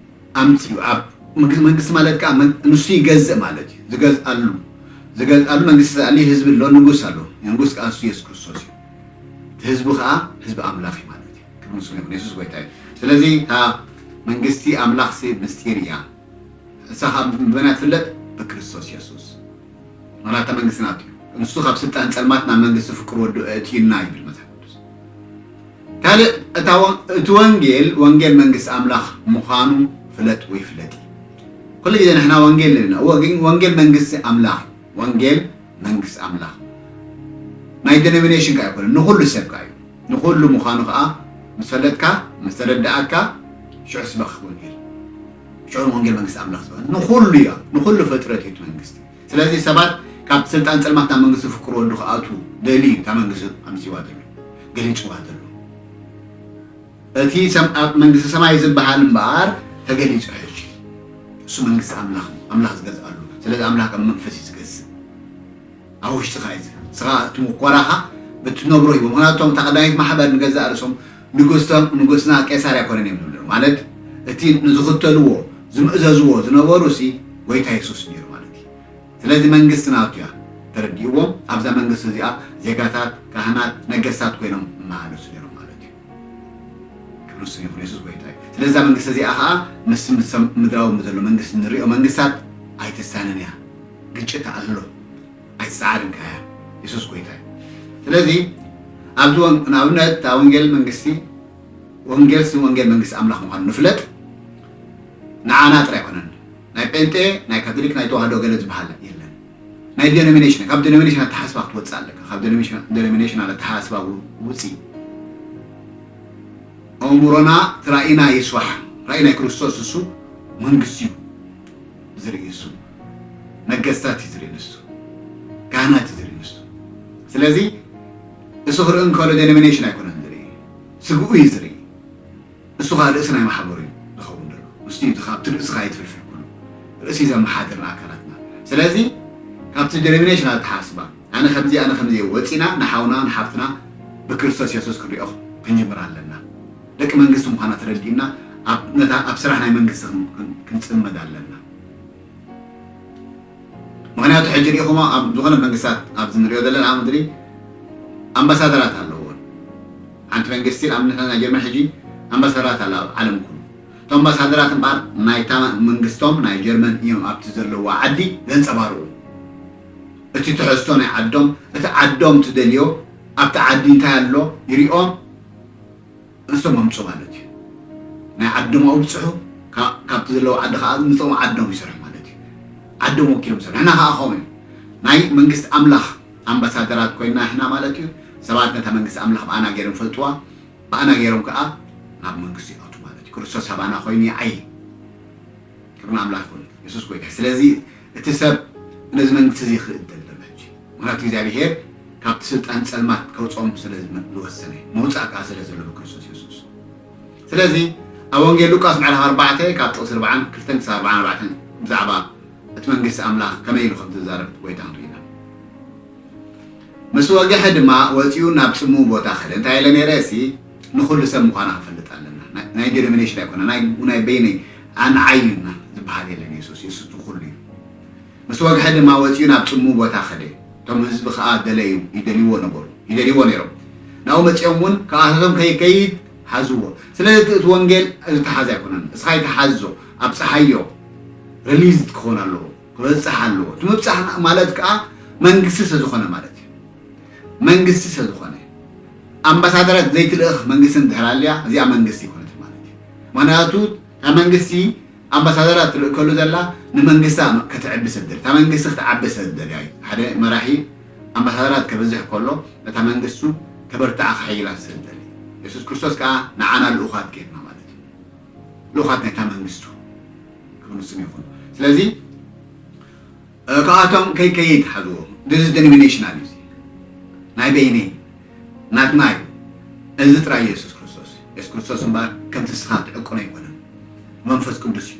ኣምጺኡ። ኣብ መንግስ-፣ መንግስቲ ማለት ከኣ መን-፣ ንሱ ይገዝእ ማለት እዩ። ዝገዝኣሉ፣ ዝገዝኣሉ መንግስቲ ኣልዩ ህዝቢ ኣሎ፣ ንጉስ ኣሎ። ንጉስ ከኣ ንሱ የሱስ ክርስቶስ እዩ። እቲ ህዝቢ ከኣ ህዝቢ ኣምላኽ እዩ ማለት እዩ። ክብሪ ንስሙ ይኹን። የሱስ ጎይታ እዩ። ስለዚ እታ መንግስቲ ኣምላኽ ሲ ምስጢር እያ። እሳ ኸኣ ብመን እያ ትፍለጥ? ብክርስቶስ የሱስ። ምኽንያቱ እታ መንግስቲ ናቱ እዩ። ንሱ ካብ ስልጣን ጸልማት ናብ መንግስቲ ፍቅር ወዱ ኣእትዩና ይብል መጽሓፍ ቅዱስ። ካልእ እታ ወን-፣ እቲ ወንጌል፣ ወንጌል መንግስቲ ኣምላኽ ምዃኑ ፍለጥ ወይ ፍለጢ። ኩሉ ግዜ ንሕና ወንጌል ንብልና። እወ፣ ግን ወንጌል መንግስቲ ኣምላኽ እዩ። ወንጌል መንግስቲ ኣምላኽ ናይ ዲኖሚኔሽን ከኣ ኣይኮነን፣ ንኹሉ ሰብ ከኣ እዩ። ንኹሉ ምዃኑ ከኣ ምስ ፈለጥካ፣ ምስ ተረዳእካ፣ ሽዑ ስበኽ ወንጌል። ሽዑ ወንጌል መንግስቲ ኣምላኽ ዝኾነ ንኹሉ እያ፣ ንኹሉ ፍጥረት እዩ እቲ መንግስቲ። ስለዚ ሰባት ካብ ስልጣን ጸልማት ናብ መንግስቲ ፍቅር ወዱ ክኣትዉ ደልዩ እዩ እታ መንግስቲ ኣምጺዋ ዘሎ፣ ገሊጽዋ ዘሎ። እቲ ሰም-፣ ኣብ መንግስቲ ሰማይ ዝበሃል እምበኣር ተገሊጹ ሕጂ። እሱ መንግስቲ ኣምላኽ እዩ፣ ኣምላኽ ዝገዝኣሉ። ስለዚ ኣምላኽ ካብ መንፈስ እዩ ዝገዝእ። ኣብ ውሽጥኻ እዩ ዝብል። ንስኻ እቲ ምኮራኻ ብትነብሮ እዩ። ምኽንያቱ እቶም እታ ቀዳመይቲ ማሕበር ንገዛእ ርእሶም ንጉስቶም፣ ንጉስና ቄሳር ኣይኮነን እዮም ዝብሉ። ማለት እቲ ንዝኽተልዎ፣ ዝምእዘዝዎ ዝነበሩ ሲ ጎይታ የሱስ ነይሩ ማለት እዩ። ስለዚ መንግስቲ ናቱ እያ ተረዲእዎም። ኣብዛ መንግስቲ እዚኣ ዜጋታት፣ ካህናት፣ ነገስታት ኮይኖም ይመላለሱ ነይሮም ማለት እዩ። ክብሪ ንስሙ ይኹን፣ የሱስ ጎይታ እዩ። ስለዚ እዛ መንግስቲ እዚኣ ኸኣ ምስ፣ ምስ ምድራዊ ዘሎ መንግስቲ ንሪኦ መንግስታት ኣይትሳነን እያ። ግጭት ኣሎ። ኣይትሰዓርን ከኣ እያ። የሱስ ጎይታ እዩ። ስለዚ ኣብዚ ወን-፣ ንኣብነት እታ ወንጌል መንግስቲ፣ ወንጌል ስም ወንጌል መንግስቲ ኣምላኽ ምዃኑ ንፍለጥ። ንዓና ጥራይ ኣይኮነን። ናይ ጴንጤ፣ ናይ ካቶሊክ፣ ናይ ተዋህዶ ገለ ዝበሃል የለን። ናይ ዲኖሚኔሽን፣ ካብ ዲኖሚኔሽን ኣተሓስባ ክትወጽእ ኣለካ። ካብ ዲኖሚኔሽን፣ ዲኖሚኔሽን ኣተሓስባ ው-፣ ውጽእ። ኣእምሮና እቲ ራእይና ይስራሕ። ራእይ ናይ ክርስቶስ እሱ መንግስቲ እዩ ዝርኢ እሱ። ነገስታት እዩ ዝርኢ ንሱ። ካህናት እዩ ዝርኢ ንሱ። ስለዚ እሱ ክርኢ እንከሎ ዲኖሚኔሽን ኣይኮነን ዝርኢ። ስግኡ እዩ ዝርኢ። እሱ ኸኣ ርእሲ ናይ ማሕበሩ እዩ ዝኸውን ዘሎ። ንሱ እዩ ካብቲ ርእሲ ኸኣ ይትፍልፍል ኩሉ። ርእሲ እዩ ዘመሓድር ንኣካላትና። ስለዚ ካብቲ ዲኖሚኔሽን ኣተሓስባ ኣነ ከምዚ፣ ኣነ ከምዚ እየ፣ ወጺና ንሓውና ንሓፍትና ብክርስቶስ የሱስ ክንሪኦ ክንጅምር ኣለና። ደቂ መንግስቲ ምዃና ተረዲእና ኣብ፣ ነታ፣ ኣብ ስራሕ ናይ መንግስቲ ክን-፣ ክን-፣ ክንጽመድ ኣለና። ምኽንያቱ ሕጂ ርኢኹሞ ኣብ ዝኾነ መንግስታት ኣብዚ ንሪኦ ዘለና ምድሪ ኣምባሳደራት ኣለዎም። ሓንቲ መንግስቲ ንኣብነት ናይ ጀርመን ሕጂ ኣምባሳደራት ኣላ ኣብ ዓለም ኩሉ። እቶም ኣምባሳደራት እምበኣር ናይታ መንግስቶም ናይ ጀርመን እዮም ኣብቲ ዘለዋ ዓዲ ዘንጸባርቑ። እቲ ትሕዝቶ ናይ ዓዶም፣ እቲ ዓዶም ትደልዮ ኣብቲ ዓዲ እንታይ ኣሎ ይሪኦም፣ ንሶም ኣምፁ ማለት እዩ። ናይ ዓዶም ኣብፅሑ፣ ካ- ካብቲ ዘለዉ ዓዲ ከዓ ንፅኦም ዓዶም ይሰርሑ ማለት እዩ። ዓዶም ወኪሎም ይሰርሑ። ንሕና ከዓ ከምኡ እዩ። ናይ መንግስቲ ኣምላኽ ኣምባሳደራት ኮይና ንሕና ማለት እዩ። ሰባት ነታ መንግስቲ ኣምላኽ ብኣና ገይሮም ፈልጥዋ፣ ብኣና ገይሮም ከዓ ናብ መንግስቲ ይኣቱ ማለት እዩ። ክርስቶስ ኣባና ኮይኑ ይዓይ። ክብሪ ኣምላኽ ይኹን። የሱስ ጎይታ። ስለዚ እቲ ሰብ ነዚ መንግስቲ እዚ ይኽእል ደሎ ሕጂ። ምኽንያቱ እግዚኣብሔር ካብቲ ስልጣን ጸልማት ከውጽኦም ስለ ዝመ- ዝወሰነ፣ ምውጻእ ከኣ ስለ ዘለዎ ክርስቶስ የሱስ። ስለዚ ኣብ ወንጌል ሉቃስ ምዕራፍ ኣርባዕተ ካብ ጥቕሲ ኣርባዓን ክልተን ክሳብ ኣርባዓን ኣርባዕተን ብዛዕባ እቲ መንግስቲ ኣምላኽ ከመይ ኢሉ ከም ዝዛረብ ጎይታ ንርኢ ኢና። ምስ ወግሐ ድማ ወጺኡ ናብ ጽምው ቦታ ኸደ። እንታይ ኢለ ነይረ? እሲ ንኹሉ ሰብ ምዃና ክፈልጥ ኣለና። ናይ- ናይ ዲኖሚኔሽን ኣይኮነ፣ ናይ ናይ በይነይ ኣንዓይ እዩ ዝበሃል የለን። የሱስ የሱስ ንኹሉ እዩ። ምስ ወግሐ ድማ ወጺኡ ናብ ጽምው ቦታ ኸደ። እቶም ህዝቢ ኸኣ ደለዩ ይደልይዎ ነበሩ፣ ይደልይዎ ነይሮም። ናብኡ መጺኦም እውን ካብኣታቶም ከይከይድ ሓዝዎ። ስለዚ እቲ እቲ ወንጌል ዝተሓዘ ኣይኮነን። እስኻ ይተሓዞ፣ ኣብጽሓዮ፣ ሪሊዝ ክኸውን ኣለዎ፣ ክበጽሕ ኣለዎ። እቲ ምብጻሕ ማለት ከኣ መንግስቲ ስለ ዝኾነ ማለት እዩ። መንግስቲ ስለ ዝኾነ ኣምባሳደራት ዘይትልእኽ መንግስቲ እንድሕር ኣልያ እዚኣ መንግስቲ ይኮነት ማለት እዩ። ምክንያቱ እታ መንግስቲ ኣምባሳደራት ትልእከሉ ዘላ ንመንግስታ ከተዕቢ ሰደል እታ መንግስቲ ክትዓቢ ሰደል እያ። ሓደ መራሒ ኣምባሳደራት ከብዝሕ ከሎ እታ መንግስቱ ከበርትዓ ከሐይላ ሰደል። የሱስ ክርስቶስ ከዓ ንዓና ልኡኻት ጌርና ማለት እዩ። ልኡኻት ናይታ መንግስቱ ክብሉ ስም ይኹን። ስለዚ ካብኣቶም ከይከይድ ሓዝዎ። እዚ ዲኖሚኔሽናል እዩ። ናይ በይነይ ናትና እዩ። እዚ ጥራይ የሱስ ክርስቶስ። የሱስ ክርስቶስ እምበኣር ከምቲ ንስኻ ትዕቅኖ ኣይኮነን። መንፈስ ቅዱስ እዩ።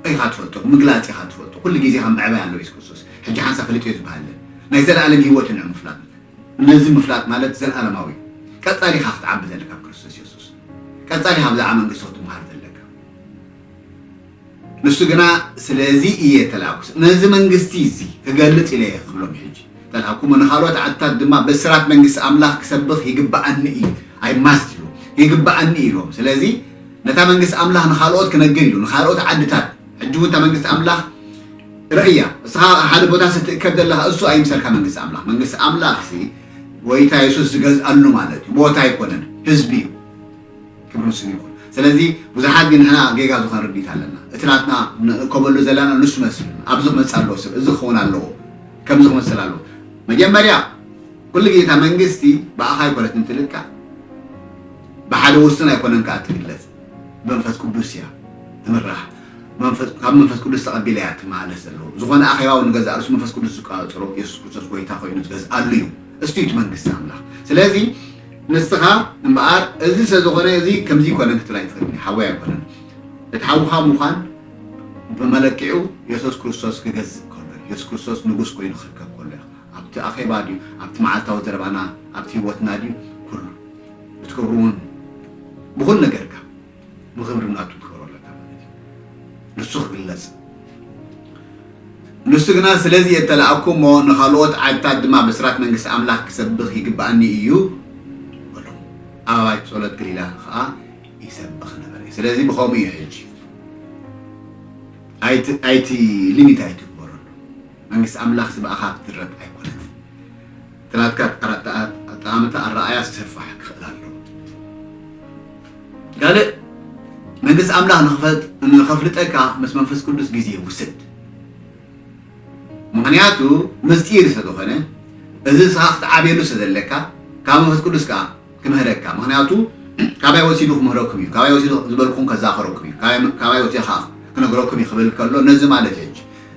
ኢኻ ትፈልጦ፣ ምግላፅ ኢኻ ትፈልጦ። ኩሉ ግዜ ከም ምዕባይ ኣለዎ የሱስ ክርስቶስ። ሕጂ ሓንሳ ፈሊጡ እዩ ዝበሃል። ናይ ዘለኣለም ህይወት እዩ ንዑ ምፍላጥ። ነዚ ምፍላጥ ማለት ዘለኣለማዊ እዩ። ቀፃሊ ኢኻ ክትዓቢ ዘለካ ኣብ ክርስቶስ የሱስ። ቀፃሊ ኢኻ ብዛዕባ መንግስቲ ክትምሃር ዘለካ። ንሱ ግና ስለዚ እየ ተላእኩ፣ ነዚ መንግስቲ እዚ ክገልጽ ኢለ እየ ክብሎም ሕጂ ተላእኩ፣ ንኻልኦት ዓድታት ድማ ብስራት መንግስቲ ኣምላኽ ክሰብኽ ይግብኣኒ እዩ፣ ኣይ ማስት ኢሉ ይግብኣኒ ኢሎም። ስለዚ ነታ መንግስቲ ኣምላኽ ንኻልኦት ክነግር ኢሉ ንኻልኦት ዓድታት። ሕጂ እውን እታ መንግስቲ ኣምላኽ ርእያ፣ እስኻ ሓደ ቦታ ስትእከብ ዘለኻ እሱ ኣይምሰልካ መንግስቲ ኣምላኽ። መንግስቲ ኣምላኽ ሲ ጎይታ የሱስ ዝገዝኣሉ ማለት እዩ፣ ቦታ ኣይኮነን፣ ህዝቢ እዩ። ክብርን ስም ይኹን። ስለዚ ብዙሓት ግን ንሕና ጌጋ ዝኾነ ርድኢት ኣለና። እቲ ናትና ንእከበሉ ዘለና ንሱ መስል ኣብዚ ክመጽእ ኣለዎ ሰብ፣ እዚ ክኸውን ኣለዎ፣ ከምዚ ክመሰል ኣለዎ። መጀመርያ ኩሉ ግዜ እታ መንግስቲ ብኣኻ ኣይኮነትን ትልካ፣ ብሓደ ውሱን ኣይኮነን ከኣ ትግለጽ። መንፈስ ቅዱስ እያ ትምራሕ። መንፈስ- ካብ መንፈስ ቅዱስ ተቐቢላ እያ ትመሃለስ ዘለዉ። ዝኾነ ኣኼባ እውን ንገዛእ ርእሱ መንፈስ ቅዱስ ዝቆጻጸሮ የሱስ ክርስቶስ ጎይታ ኮይኑ ዝገዝኣሉ እዩ። እስቲ እቲ መንግስቲ ኣምላኽ። ስለዚ ንስኻ እምበኣር እዚ ስለ ዝኾነ እዚ ከምዚ ይኮነን ክትብል ኣይትኽእልን፣ ሓወይ ኣይኮነን። እቲ ሓውኻ ምዃን ብመለክዒኡ የሱስ ክርስቶስ ክገዝእ ከሎ፣ የሱስ ክርስቶስ ንጉስ ኮይኑ ክርከብ ከሎ ኢኻ። ኣብቲ ኣኼባ ድዩ፣ ኣብቲ መዓልታዊ ዘረባና፣ ኣብቲ ህይወትና ድዩ፣ ኩሉ ብትገብሩ እውን ብኹሉ ነገርካ ብኽብሪ ናቱ ትገብሮ ኣለካ ማለት እዩ። ንሱ ክግለጽ። ንሱ ግና ስለዚ እየ እተላእኩ እሞ ንኻልኦት ዓድታት ድማ ብስራት መንግስቲ ኣምላኽ ክሰብኽ ይግብኣኒ እዩ በሎም። ኣብ ኣባይቲ ጸሎት ገሊላ ኸኣ ይሰብኽ ነበረ። ስለዚ ብኸምኡ እዩ ሕጂ። ኣይቲ ኣይቲ ሊሚት ኣይትግበረሉ። መንግስቲ ኣምላኽ ብኣኻ ክትድረብ ኣይኮነን። እቲ ናትካ ኣረኣእያ ኣጠማምታ ኣረኣእያ ክሰፍሕ ክኽእል ኣለዎ። ካልእ መንግስቲ ኣምላኽ ንኽፈጥ- ንኸፍልጠካ ምስ መንፈስ ቅዱስ ግዜ ውሰድ። ምኽንያቱ ምስጢር ስለ ዝኾነ እዚ ንስኻ ክትዓብየሉ ስለ ዘለካ ካብ መንፈስ ቅዱስ ከኣ ክምህረካ። ምኽንያቱ ካባይ ወሲዱ ክምህረኩም እዩ። ካባይ ወሲዱ ዝበልኩም ከዛኸረኩም እዩ። ካባይ- ካባይ ወሲዱ ከዓ ክነግረኩም እዩ ክብል ከሎ ነዚ ማለት እዩ።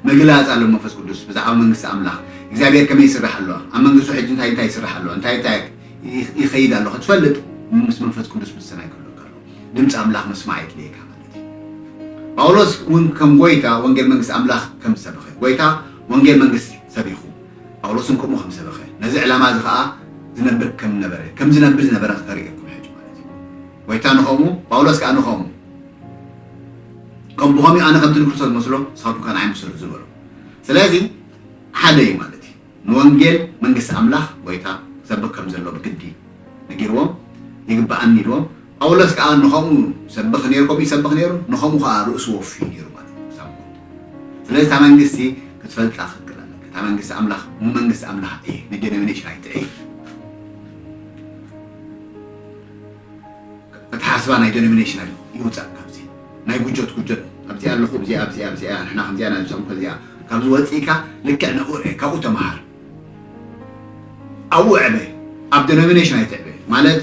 ምግላፅ ኣሎ መንፈስ ቅዱስ ብዛዕባ መንግስቲ ኣምላኽ እግዚኣብሔር ከመይ ይስራሕ ኣሎ፣ ኣብ መንግስቱ ሕጂ እንታይ እንታይ ይስራሕ ኣሎ፣ እንታይ እንታይ ይኸይድ ኣሎ ክትፈልጥ ምስ መንፈስ ቅዱስ ምስትናይ ክህልወካ ኣሎ። ድምፂ ኣምላኽ ምስማዕ የድልየካ ማለት እዩ። ጳውሎስ እውን ከም ጎይታ ወንጌል መንግስቲ ኣምላኽ ከም ዝሰበኸ ጎይታ ወንጌል መንግስቲ ሰቢኹ ጳውሎስን ከምኡ ከም ዝሰበኸ ነዚ ዕላማ እዚ ከዓ ዝነብር ከም ነበረ ከም ዝነብር ዝነበረ ከርእየኩም ሕጂ ማለት እዩ። ጎይታ ንኸምኡ ጳውሎስ ከዓ ንኸምኡ ከም ብኸምኡ ኣነ ከምቲ ንክርስቶስ መስሎ ንስኻትኩም ከዓ ንዓይ ምሰሉ ዝበሎ። ስለዚ ሓደ እዩ ማለት እዩ። ንወንጌል መንግስቲ ኣምላኽ ጎይታ ክሰብክ ከም ዘሎ ብግዲ ነጊርዎም። ይግብኣኒ ኢልዎም። ጳውሎስ ከዓ ንኸምኡ ሰብኽ ነይሩ፣ ከምኡ ይሰብኽ ነይሩ፣ ንኸምኡ ከዓ ርእሱ ወፍዩ ነይሩ ማለት እዩ። ሳምንት ስለዚ እታ መንግስቲ ክትፈልጣ ክትክእል ኣለካ። እታ መንግስቲ ኣምላኽ መንግስቲ ኣምላኽ እየ፣ ንደኖሚኔሽን ኣይትዕይ። ኣተሓስባ ናይ ደኖሚኔሽን ይውፃእ ካብዚ ናይ ጉጆት ጉጆት ኣብዚኣ ኣለኹ እዚኣ ኣብዚኣ ኣብዚኣ ንሕና ከምዚኣ ናብ ዝሰምኮ እዚኣ ካብዚ ወፂእካ ልክዕ ንኡ ርአ ካብኡ ተምሃር ኣብኡ ዕበ ኣብ ደኖሚኔሽን ኣይትዕበ ማለት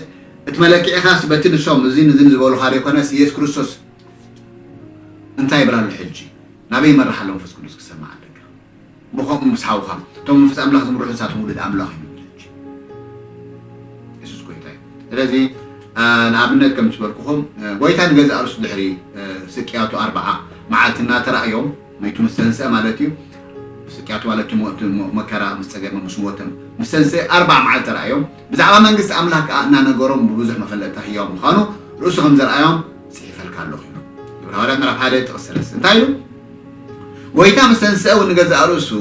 እቲ መለክዒኻስ በቲ ንሶም እዚን እዝን ዝበሉኻ ዘይኮነስ የሱስ ክርስቶስ እንታይ ይብል ኣሎ ሕጂ ናበይ ይመርሕ ኣሎ መንፈስ ቅዱስ ክሰማዕ ኣለካ ብኸምኡ ምስ ሓውኻ እቶም መንፈስ ኣምላኽ ዝምርሑ ንሳቶም ውሉድ ኣምላኽ እዮም ይብል ሕጂ የሱስ ጎይታ እዩ ስለዚ ንኣብነት ከም ዝበልኩኹም ጎይታ ንገዛእ ርእሱ ድሕሪ ስቅያቱ ኣርብዓ መዓልቲ እናተራእዮም መይቱ ምስ ተንስአ ማለት እዩ ስቅያቱ ማለት እዩ መከራ ምስ ጸገመ ምስ ሞተ ምስ ተንስአ ኣርብዓ መዓልቲ ተራእዮም ብዛዕባ መንግስቲ ኣምላኽ ከዓ እናነገሮም ብብዙሕ መፈለጥታ ህያው ምዃኑ ርእሱ ከም ዘርኣዮም ጽሒፈልካ ኣለኹ ኢሉ ግብረ ሃዋርያት ምዕራፍ ሓደ ጥቕሲ ሰለስተ እንታይ ኢሉ ጎይታ ምስ ተንስአ እውን ንገዛእ ርእሱ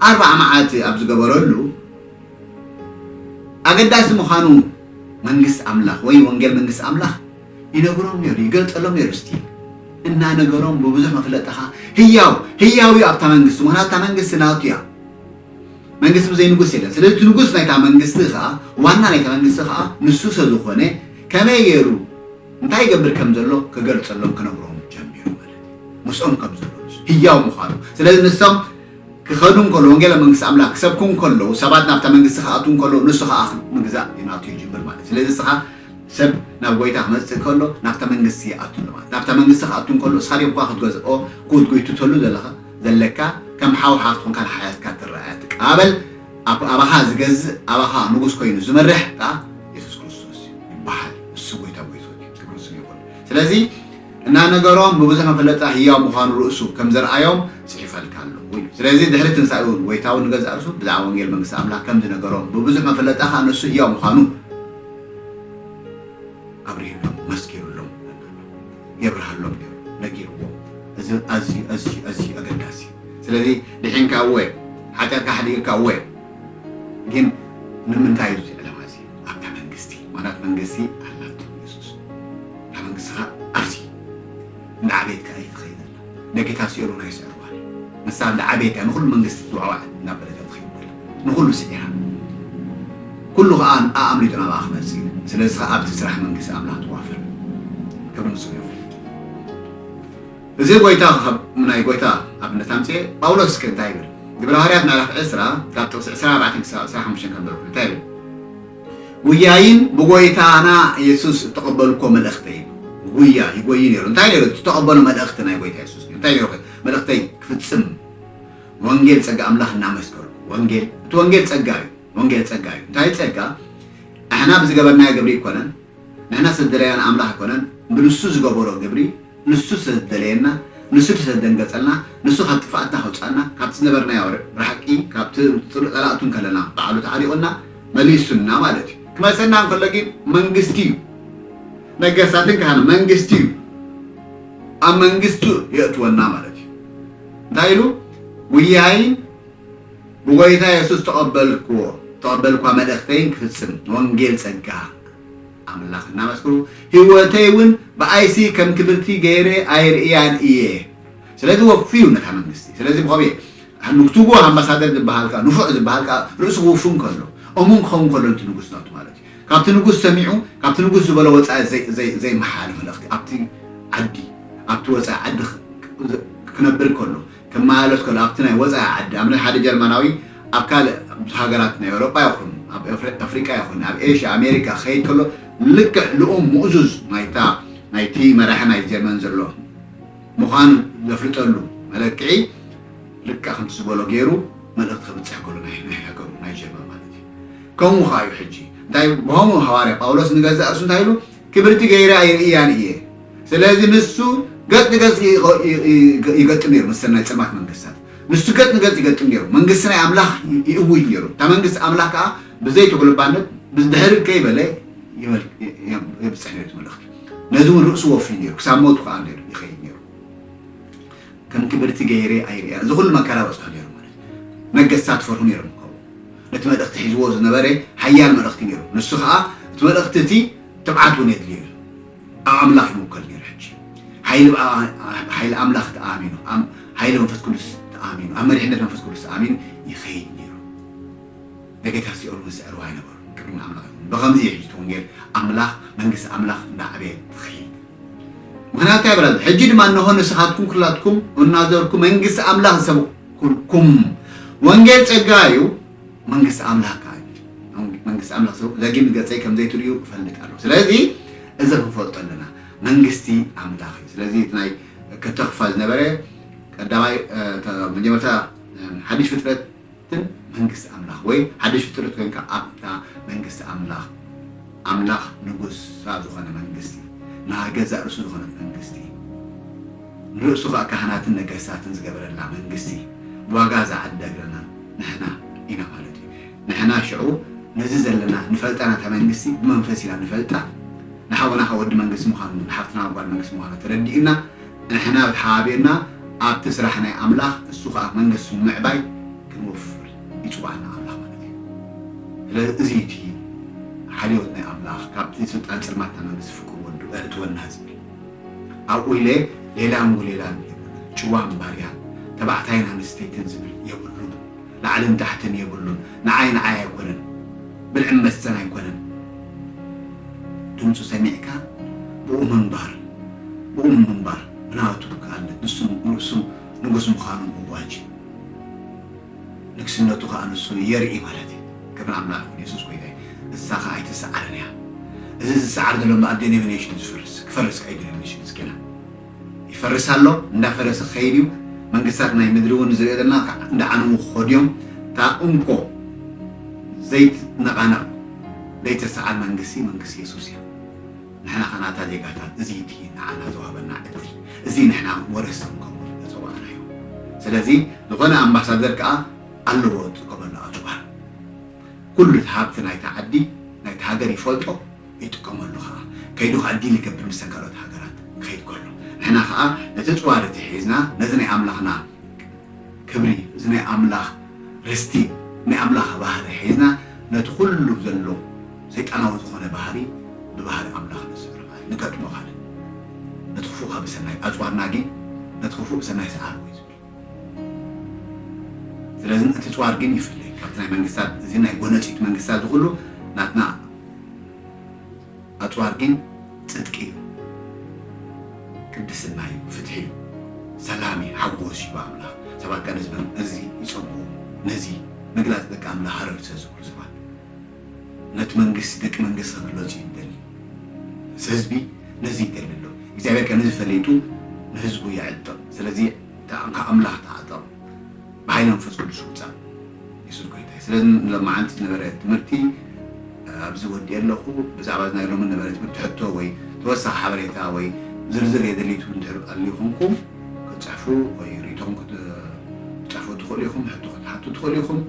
ኣርብዓ መዓልቲ ኣብ ዝገበረሉ ኣገዳሲ ምዃኑ መንግስቲ ኣምላኽ ወይ ወንጌል መንግስቲ ኣምላኽ ይነግሮም ነይሩ ይገልጸሎም ነይሩ እስቲ እናነገሮም ብብዙሕ መፍለጥኻ ህያው ህያው እዩ ኣብታ መንግስቲ ምኽንያቱ እታ መንግስቲ ናቱ እያ መንግስቲ ብዘይ ንጉስ የለን ስለዚ እቲ ንጉስ ናይታ መንግስቲ ከዓ ዋና ናይታ መንግስቲ ከዓ ንሱ ሰብ ዝኾነ ከመይ ገይሩ እንታይ ይገብር ከም ዘሎ ክገልጸሎም ክነግሮም ጀሚሩ ማለት እዩ ምስኦም ከም ዘሎ ህያው ምዃኑ ስለዚ ንሶም ክኸዱ እንከሎ ወንጌል መንግስቲ ኣምላኽ ክሰብኩ እንከለዉ ሰባት ናብታ መንግስቲ ክኣትዉ እንከለዉ ንሱ ከዓ ምግዛእ ናቱ ይጅምር ማለት ስለዚ እስኻ ሰብ ናብ ጎይታ ክመፅእ ከሎ ናብታ መንግስቲ ይኣቱ ኣሎ ማለት ናብታ መንግስቲ ክኣቱ እንከሎ እስኻ ዲምኳ ክትገዝኦ ክትጎይትተሉ ዘለኻ ዘለካ ከም ሓው ሓፍት ኮንካ ንሓያትካ ትረኣያ ትቃበል ኣባኻ ዝገዝእ ኣባኻ ንጉስ ኮይኑ ዝመርሕ ከዓ የሱስ ክርስቶስ ይበሃል እሱ ጎይታ ጎይቶት ክብሪ ስም ይኹን ስለዚ እናነገሮም ብብዙሕ መፈለጥታ ህያው ምዃኑ ርእሱ ከም ዘርኣዮም ጽሒፈልካ ኣለኹ ኢሉ። ስለዚ ድሕሪ ትንሳኤ እውን ጎይታ እውን ንገዛእ ርእሱ ብዛዕባ ወንጌል መንግስቲ ኣምላኽ ከም ዝነገሮም ብብዙሕ መፈለጥታ ከኣ ንሱ ህያው ምዃኑ ኣብሪህሎም፣ መስኪሩሎም፣ የብርሃሎም ነይሩ፣ ነጊርዎም። እዚ ኣዝዩ ኣዝዩ ኣዝዩ ኣገዳሲ እዩ። ስለዚ ድሒንካ እወ፣ ሓጢኣትካ ሓዲግካ እወ፣ ግን ንምንታይ እዩ እዚ ዕላማ እዚ ኣብታ መንግስቲ? ማለት መንግስቲ ኣላቶ የሱስ። እታ መንግስቲ ኸዓ ኣብዚ እንዳ ዓበየት ከኣ እዩ ትኸይድ ዘላ። ደቂታ ሲኦል እውን ኣይስዕርዋን እዩ። ንሳ እንዳ ዓበየት እያ ንኹሉ መንግስቲ ትወዕዋዕ እናበለት እያ ትኸይድ ዘላ። ንኹሉ ስዒራ። ኩሉ ኸዓ ኣኣምሊጡ ናብኣ ክመጽእ እዩ። ስለዚ ኸዓ ኣብቲ ስራሕ መንግስቲ ኣምላኽ ትዋፈር። ክብሪ ንስሙ ይኹን። እዚ ጎይታ ናይ ጎይታ ኣብነት ኣምፅኤ ጳውሎስ ከ እንታይ ይብል? ግብረ ሃዋርያት ምዕራፍ ዕስራ ካብ ጥቕሲ ዕስራን ኣርባዕተን ክሳብ ዕስራን ሓሙሽተን ከንብበልኩም እንታይ ይብል? ጉያይን ብጎይታና የሱስ እተቐበልኮ መልእኽተይ ጉያ ይጎይ ነይሩ። እንታይ ነይሩ? እተቐበሎ መልእኽቲ ናይ ጎይታ የሱስ እንታይ ነይሩ? መልእኽተይ ክፍጽም ወንጌል ጸጋ ኣምላኽ እናመስከርኩ ወንጌል እቲ ወንጌል ጸጋ እዩ። ወንጌል ጸጋ እዩ። እንታይ ጸጋ? ንሕና ብዝገበርናዮ ግብሪ ኣይኮነን። ንሕና ስለ ዝደለየና ኣምላኽ ኣይኮነን። ብንሱ ዝገበሮ ግብሪ ንሱ ስለ ዝደለየና ንሱ ስለ ዝደንገጸልና ንሱ ካብ ጥፍኣትና ከውጻና ካብቲ ዝነበርናዮ ርሓቂ ካብቲ ጽሉእ ጸላእቱ እንከለና ባዕሉ ተዓሪቑና መሊሱና ማለት እዩ። ክመልሰና እንከሎ ግን መንግስቲ እዩ። ነገስታትን ካህን መንግስቲ እዩ። ኣብ መንግስቱ የእትወና ማለት እዩ። እንታይ ኢሉ? ጉያይ ብጎይታ የሱስ ተቐበልክዎ ተቐበልኳ መልእኽተይን ክፍጽም ንወንጌል ጸጋ ኣምላኽ እናመስክሩ ህይወተይ እውን ብኣይሲ ከም ክብርቲ ገይረ ኣይርእያን እየ። ስለዚ ወፍዩ ነታ መንግስቲ። ስለዚ ብኸብየ ንግትዎ ኣምባሳደር ዝበሃል ከዓ ንፉዕ ዝበሃል ከዓ ርእሱ ክውፉ እንከሎ እሙን ክኸውን ከሎ ነቲ ንጉስ ናቱ ማለት እዩ። ካብቲ ንጉስ ሰሚዑ ካብቲ ንጉስ ዝበሎ ወፃኢ ዘይመሓላልፍ መልእኽቲ ኣብቲ ዓዲ ኣብቲ ወፃኢ ዓዲ ክነብር ከሎ ክመላለስ ከሎ ኣብቲ ናይ ወፃኢ ዓዲ ኣብነት ሓደ ጀርመናዊ ኣብ ካልእ ሃገራት ናይ ኤውሮጳ ይኹን ኣብ ኣፍሪቃ ይኹን ኣብ ኤሽያ ኣሜሪካ ክኸይድ ከሎ ልክዕ ልኡም ምእዙዝ ናይታ ናይቲ መራሒ ናይ ጀርመን ዘሎ ምዃኑ ዘፍልጠሉ መለክዒ ልክዕ ከምቲ ዝበሎ ገይሩ መልእኽቲ ከብፅሕ ከሎ ናይ ናይ ሃገሩ ናይ ጀርመን ማለት እዩ። ከምኡ ከዓ እዩ ሕጂ እንታይ ብኸምኡ ሃዋርያ ጳውሎስ ንገዛእ ርእሱ እንታይ ኢሉ ክብርቲ ገይረ ኣይርእያን እየ። ስለዚ ንሱ ገፅ ንገፅ ይገጥም ነይሩ ምስ ናይ ፀልማት መንግስታት ንሱ ገፅ ንገፅ ይገጥም ነይሩ መንግስቲ ናይ ኣምላኽ ይእውጅ ነይሩ እታ መንግስቲ ኣምላኽ ከዓ ብዘይ ተጉልባነት ብድሕሪ ከይበለ የብፅሕ ነይሩ መልእኽቲ ነዚ እውን ርእሱ ወፍዩ ነይሩ ክሳብ ሞቱ ከዓ ነይሩ ይኸይድ ነይሩ ከም ክብርቲ ገይረ ኣይርእያ እዚ ኩሉ መከራ በፅሖ ነይሩ ማለት ነገስታት ፈርሁ ነይሮም ከው ነቲ መልእኽቲ ሒዝዎ ዝነበረ ሓያል መልእኽቲ ነይሩ ንሱ ከዓ እቲ መልእኽቲ እቲ ትብዓት እውን የድልዮ እዩ። ኣብ ኣምላኽ ይምውከል ነይሩ። ሕጂ ሓይሊ ብኣ- ሓይሊ ኣምላኽ ተኣሚኑ፣ ኣብ ሓይሊ መንፈስ ቅዱስ ተኣሚኑ፣ ኣብ መሪሕነት መንፈስ ቅዱስ ተኣሚኑ ይኸይድ ነይሩ። ነጌታት ሲኦል እውን ዝስዕርዋ ኣይነበሩ። ክብሪ ንኣምላኽ ይኹን። ብኸምዚ እዩ ሕጂ እቲ ወንጌል ኣምላኽ፣ መንግስቲ ኣምላኽ እንዳዓበየ ትኸይድ። ምኽንያቱ እንታይ ብላ ሕጂ ድማ እንሆ ንስኻትኩም ኩላትኩም እናዘርኩ መንግስቲ ኣምላኽ ዝሰብኩልኩም ወንጌል ጸጋ እዩ። መንግስቲ ኣምላኽ ከዓ እዩ። መንግስቲ ኣምላኽ ሰብ ደጊም ገጸይ ከም ዘይትርእዩ እፈልጥ ኣለኹ። ስለዚ እዚ ክንፈልጦ ኣለና። መንግስቲ ኣምላኽ እዩ። ስለዚ እቲ ናይ ክልተ ክፋል ዝነበረ ቀዳማይ፣ እ፣ ተ- መጀመርታ፣ እ፣ ሓድሽ ፍጥረትን መንግስቲ ኣምላኽ ወይ ሓድሽ ፍጥረት ኮይንካ ኣብታ መንግስቲ ኣምላኽ፣ ኣምላኽ ንጉሳ ዝኾነ መንግስቲ፣ ናይ ገዛእ ርእሱ ዝኾነት መንግስቲ፣ ንርእሱ ኸኣ ካህናትን ነገስታትን ዝገበረላ መንግስቲ፣ ብዋጋ ዝዓደገና ንሕና ኢና ማለት እዩ። ንሕና ሽዑ ነዚ ዘለና ንፈልጣ ናታ መንግስቲ ብመንፈስ ኢና ንፈልጣ። ንሓውና ኸኣ ወዲ መንግስቲ ምዃኑ፣ ንሓፍትና ጓል መንግስቲ ምዃኑ ተረዲእና፣ ንሕና ተሓባቢርና ኣብቲ ስራሕ ናይ ኣምላኽ፣ እሱ ኸኣ መንግስቱ ንምዕባይ ክንወፍር ይጽዋዕና ኣምላኽ ማለት እዩ። ስለዚ እዚ እቲ ሓልዮት ናይ ኣምላኽ፣ ካብቲ ስልጣን ጽልማትና መንግስቲ ፍቅር ወዱ እእትወና ዝብል። ኣብኡ ኢለ ሌላን ጉሌላን የብሉን፣ ጭዋን ባርያን፣ ተባዕታይን ኣንስተይትን ዝብል የብሉን፣ ላዕልን ታሕትን የብሉን። ንዓይ ንዓይ ኣይኮነን፣ ብልዕን መስተን ኣይኮነን። ድምፁ ሰሚዕካ ብኡ ምንባር፣ ብኡ ምንባር ብናቱ ክኣለት ንሱ ንሱ ንጉስ ምዃኑ ምእዋጅ እዩ። ንግስነቱ ኸኣ ንሱ የርኢ ማለት እዩ። ክብሪ ኣምላኽ ይኹን፣ የሱስ ጐይታ እዩ። እሳ ኸኣ ኣይትሰዓርን እያ። እዚ ዝሰዓር ዘሎ እምበኣር ዴኖሚኔሽን እዩ ዝፈርስ። ክፈርስ ከኣ እዩ ዴኖሚኔሽን እስኪና። ይፈርስ ኣሎ፣ እንዳፈረሰ ክኸይድ እዩ። መንግስታት ናይ ምድሪ እውን ዝሪኦ ዘለና ከዓ እንዳዓነዉ ክኸዱ እዮም። እታ እንኮ ዘይትነቓነቕ ዘይትሰዓር መንግስቲ፣ መንግስቲ የሱስ እያ። ንሕና ኸኣ ናታ ዜጋታት፣ እዚ እቲ ንዓና ዝወሃበና ዕድል፣ እዚ ንሕና ወረስቲ ክንከውን ዝተጸዋዕናዮ። ስለዚ ዝኾነ ኣምባሳደር ከኣ ኣለዎ ዝጥቀመሉ ኣጽዋር። ኩሉ እቲ ሃብቲ ናይታ ዓዲ፣ ናይቲ ሃገር ይፈልጦ፣ ይጥቀመሉ ኸኣ። ከይዱ ኸኣ ዲል ይገብር ምስተን ካልኦት ሃገራት ክኸይድ ከሎ። ንሕና ኸኣ ነቲ ኣጽዋር እቲ ሒዝና፣ ነዚ ናይ ኣምላኽና ክብሪ፣ እዚ ናይ ኣምላኽ ርስቲ፣ ናይ ኣምላኽ ባህሪ ሒዝና፣ ነቲ ኩሉ ዘሎ ሰይጣናዊ ዝኾነ ባህሪ ብባህሪ ኣምላኽ ንስዕሮ ማለት ንገጥሞ። ካልእ ነቲ ክፉእ ካብ ሰናይ ኣጽዋርና ግን ነቲ ክፉእ ብሰናይ ሰዓርዎ እዩ ዝብል። ስለዚ እቲ ጽዋር ግን ይፍለ ካብቲ ናይ መንግስታት፣ እዚ ናይ ጎነጺት መንግስታት ዝኹሉ ናትና ኣጽዋር ግን ጽድቂ እዩ፣ ቅድስና እዩ፣ ፍትሒ እዩ፣ ሰላም እዩ፣ ሓጎስ እዩ ኣምላኽ። ሰባት ከኣ ነዚ መን- እዚ ይጸምኡ፣ ነዚ ምግላጽ ደቂ ኣምላኽ ሃረር ስለ ዝብሉ ሰባት ነቲ መንግስቲ፣ ደቂ መንግስቲ ክግለጹ እዩ ዝደሊ። ህዝቢ ነዚ ይደሊ ኣሎ። እግዚኣብሔር ከኣ ነዚ ፈሊጡ ንህዝቡ የዕጥቕ። ስለዚ ተኣንካ ኣምላኽ ተዓጠቕ። ብሓይሊ መንፈስ ቅዱስ ውጻእ። የሱስ ጎይታ እዩ። ስለዚ ንሎማዓንቲ ዝነበረ ትምህርቲ ኣብዚ ወዲኤ ኣለኹ። ብዛዕባ ናይ ሎሚ ነበረ ትምህርቲ ሕቶ ወይ ተወሳኺ ሓበሬታ ወይ ዝርዝር የድልይቱ እንድሕር ኣልዩ ኮንኩም ክትጽሕፉ ወይ ርእይቶኹም ክትጽሕፉ ትኽእሉ ኢኹም። ሕቶ ክትሓቱ ትኽእሉ ኢኹም።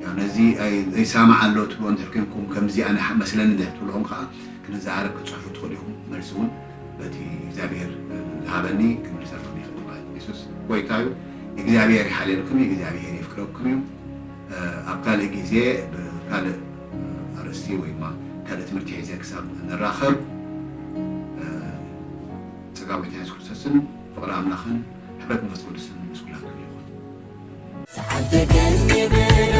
ያው ነዚ ኣይ- ዘይሰማማዕ ኣሎ ትብልዎ እንድሕር ኮንኩም ከምዚ ኣነ ሓ- መስለኒ እንድሕር ትብልኹም ከዓ ክንዘራረብ ክትጽሕፉ ትኽእሉ ኢኹም። መልሲ እውን በቲ እግዚኣብሔር ዝሃበኒ ክምልሰልኩም ይኽእል ማለት እዩ። የሱስ ጎይታ እዩ። እግዚኣብሔር ይሓልየልኩም እዩ። እግዚኣብሔር የፍቅረኩም እዩ። ኣብ ካልእ ግዜ ብካልእ ኣርእስቲ ወይ ድማ ካልእ ትምህርቲ ሒዘ ክሳብ ንራኸብ፣ ጸጋ ጎይታ የሱስ ክርስቶስን ፍቕሪ ኣምላኽን ሕብረት መንፈስ ቅዱስን ምስ ኩላትኩም ይኹን። ሰዓት ተገኝ ብሎ